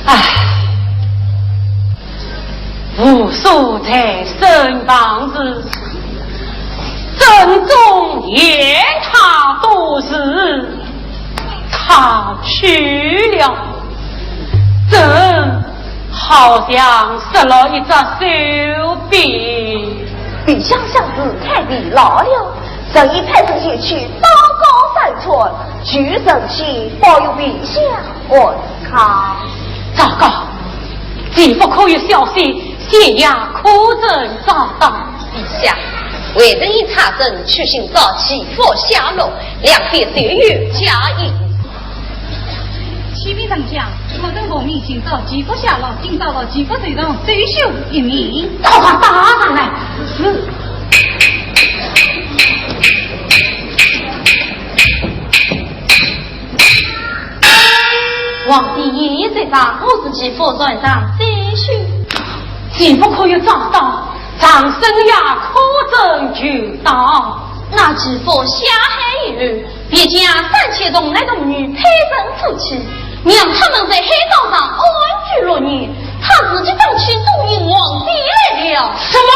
唉，武松在身旁时，正中言他多时，他去了，真 好像失了一只手臂。陛下想是太疲劳了，特意派人前去刀高山川，求神仙保佑陛下安康。糟糕，前不久有消息，县衙可曾找到？陛下，微臣已差人去寻找徐福下落，两边都有佳音。 启禀丞相，我等奉命寻找徐福下落，今找到徐福随从周秀一名。快快带上来。是。皇帝爷爷在上，我是徐福，传上周秀。徐福可有找到？ 长生呀，可曾求到？那徐福下海以后，便将三千童男童女配成夫妻，让他们在海岛上安居乐业。他自己当起中原皇帝来了。什么？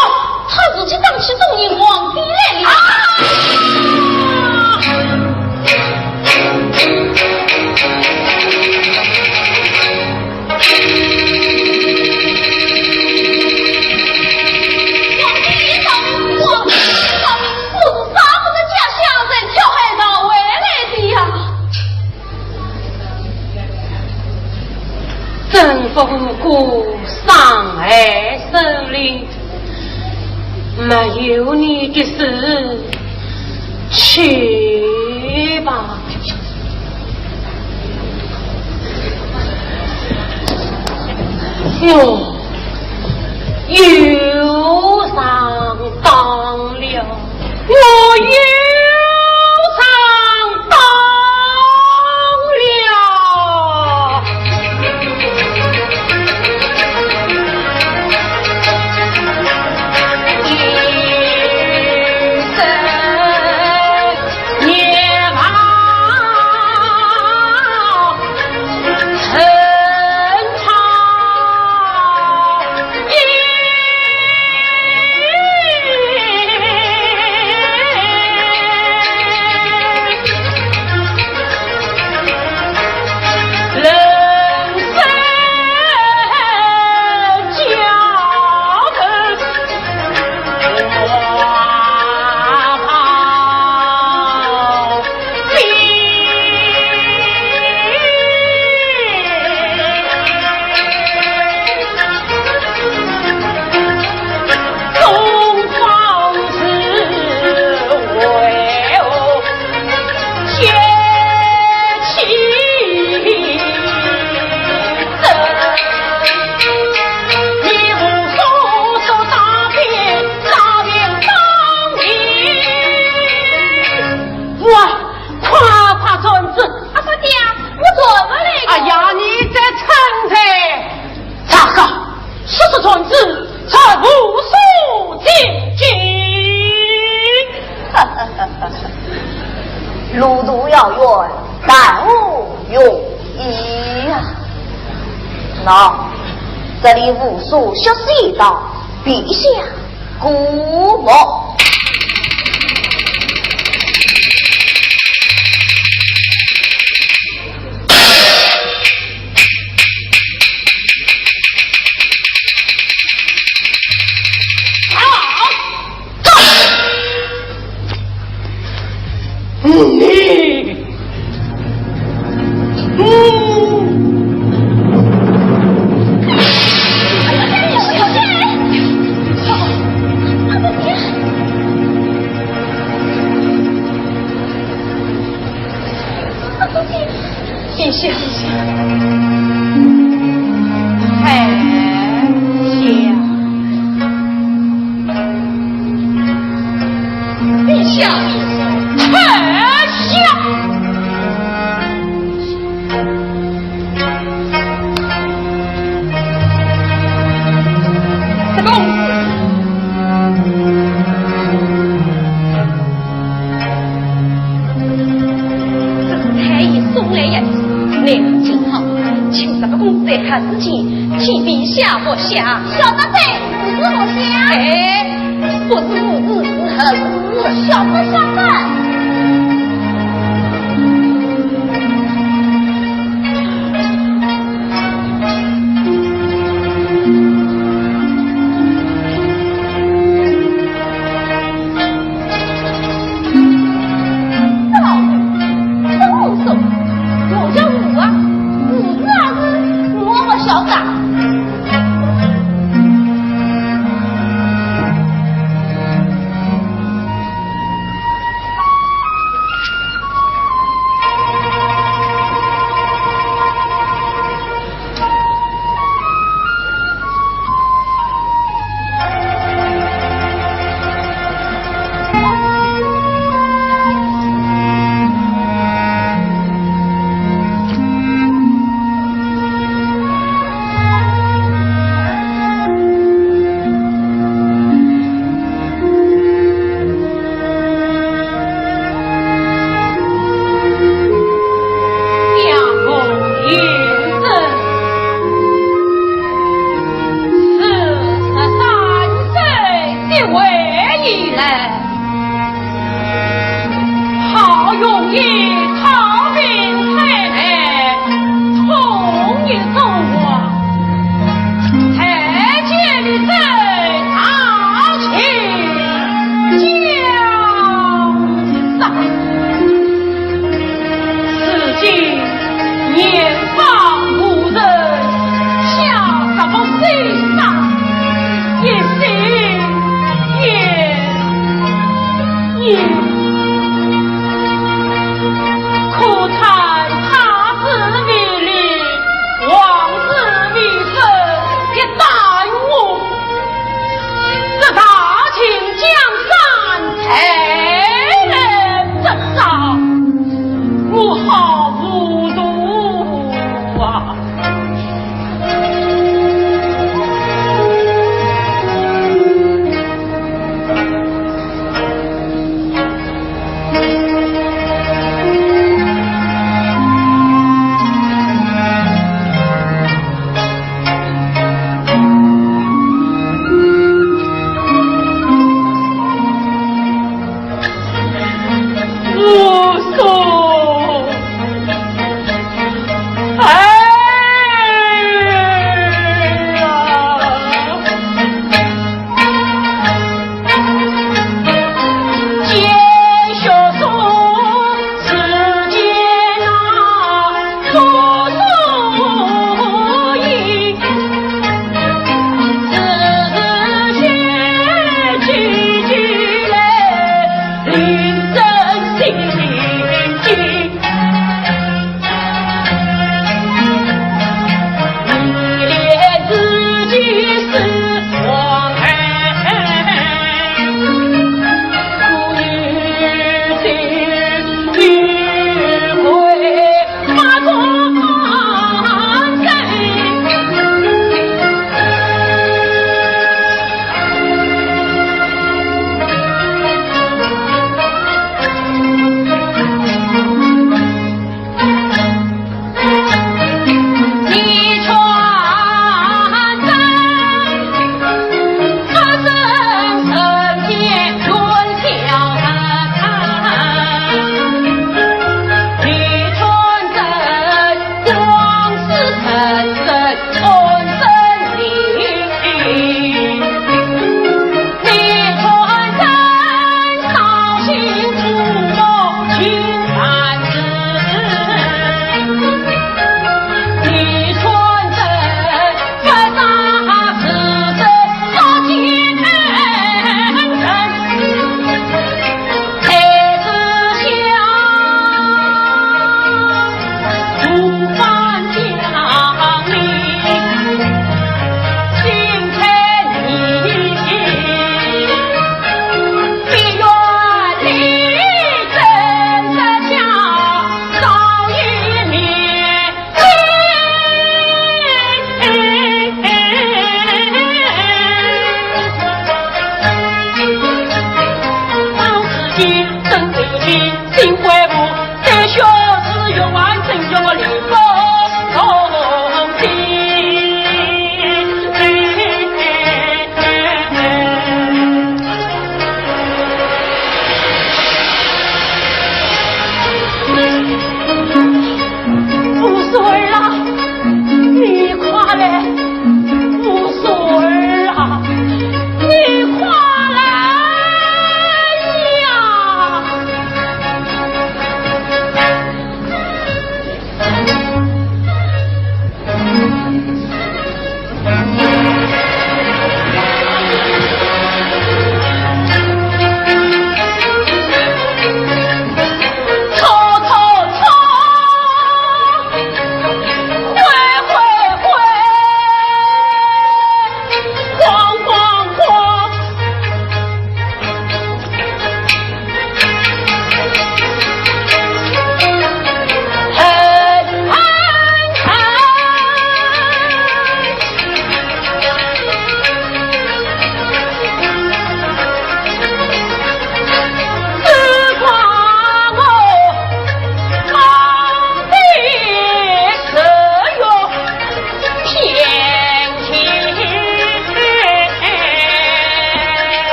他自己当起中原皇帝来了。啊！ 皇帝一到，皇帝一到，不是杀我的家乡人跳海逃回来的呀。真不过上海森林，没有你的事，去吧。 哟，又上当了，我又上当了。哇，快快传旨！啊，不对呀，我传不来的。哎呀，你这蠢材！ 查告，速速传旨，传武松进京。路途遥远，谈何容易呀！喏，这里武松血洗一道，陛下 过目。请陛下服下。小的罪，不是服下。哎，不是服下，是服下。小的，小的。老头，真无数，我叫我啊，不是啊，是我不晓得。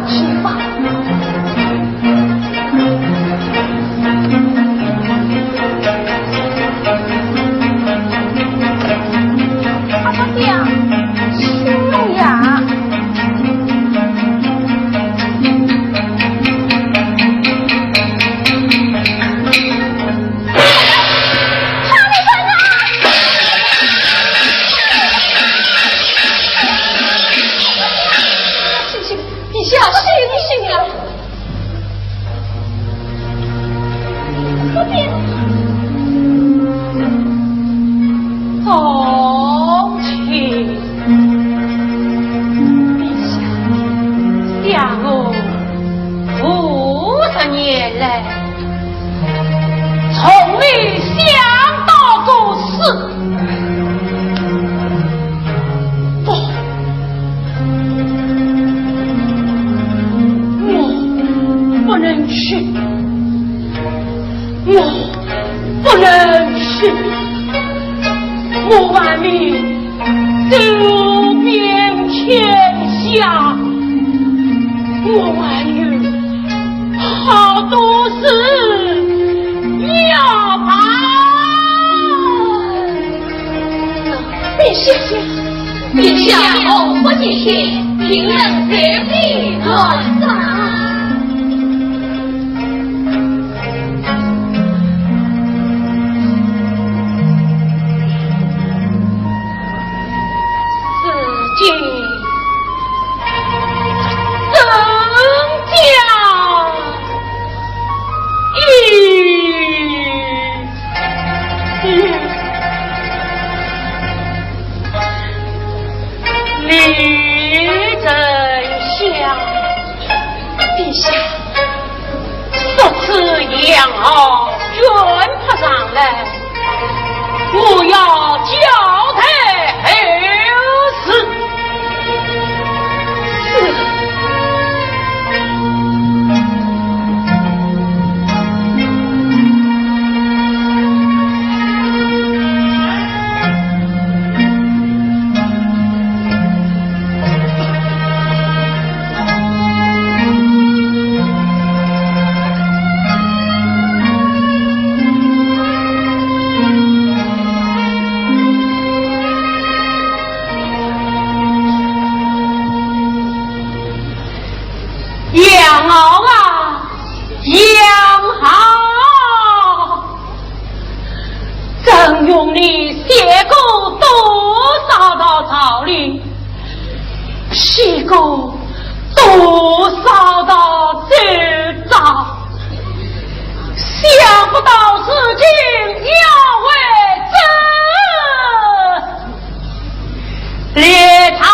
去吧。啊，不对呀，去了呀。哈利波特！ 陛下，醒醒啊！可别！宗亲，陛下，想我五十年来，从没想到过死。 不，我不能去，我不能去，我万民走遍天下，我还有 好多事要办。陛下，陛下，何不一听，听人在理断章。 世间真假一一，李丞相。陛下， 速此杨豪卷发上来，我要交代后事。是。 杨豪啊，杨豪！ 曾荣你写过多少道奏章，批过多少道奏章，想不到如今要为这 立朝了。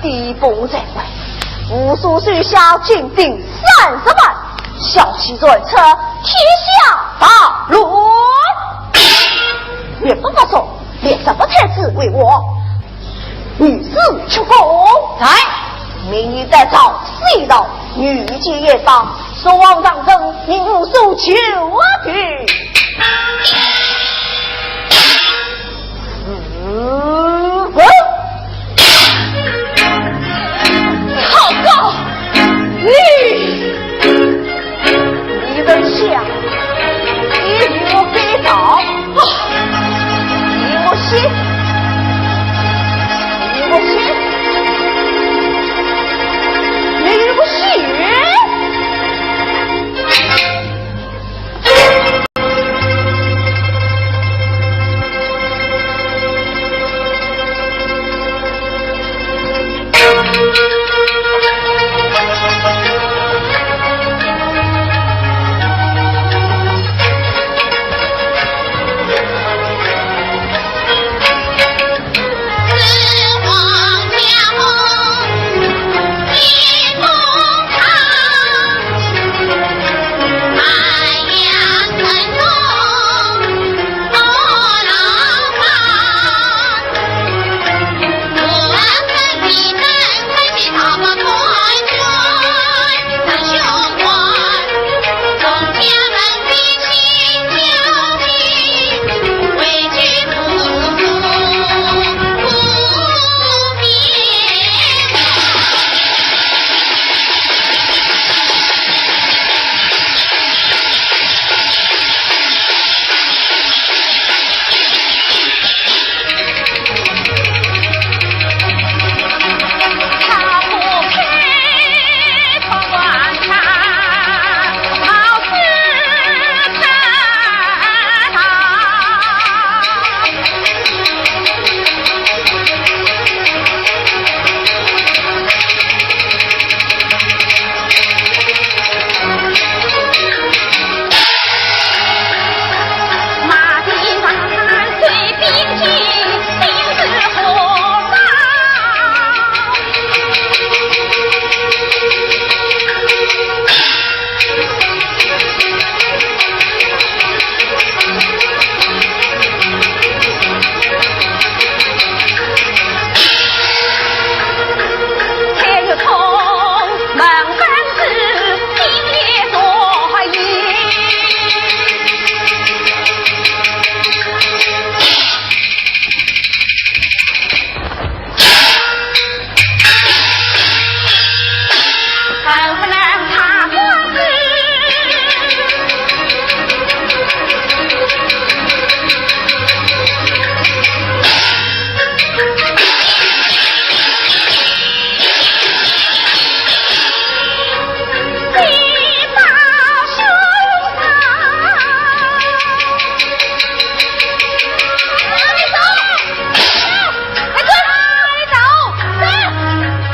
一本在外，武松手下精兵三十万，小婿传出，天下大乱。岳父不说，连这个太子为我，女子出宫。在。明日再找谁道，女婿也罢，送往长城，你武松就地。 嗯，好高！你，你等下，你与我给找，你与我写，你与我写，你与我写。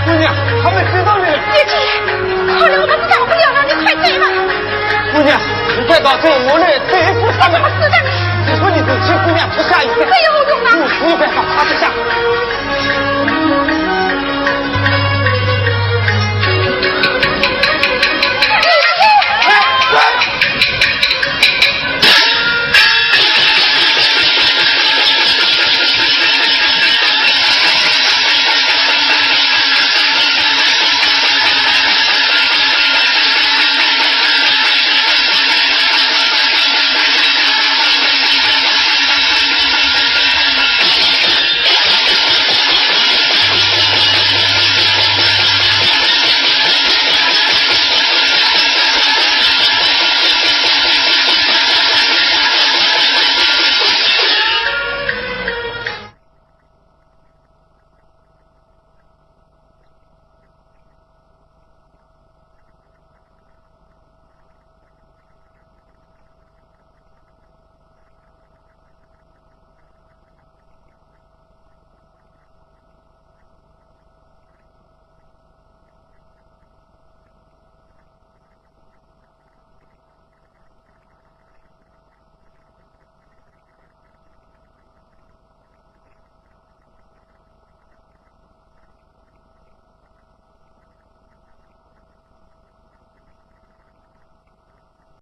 姑娘，他们追到你了。姐姐，好了，我们是打不了了，你快追吧。姑娘，你快跑，这有我呢。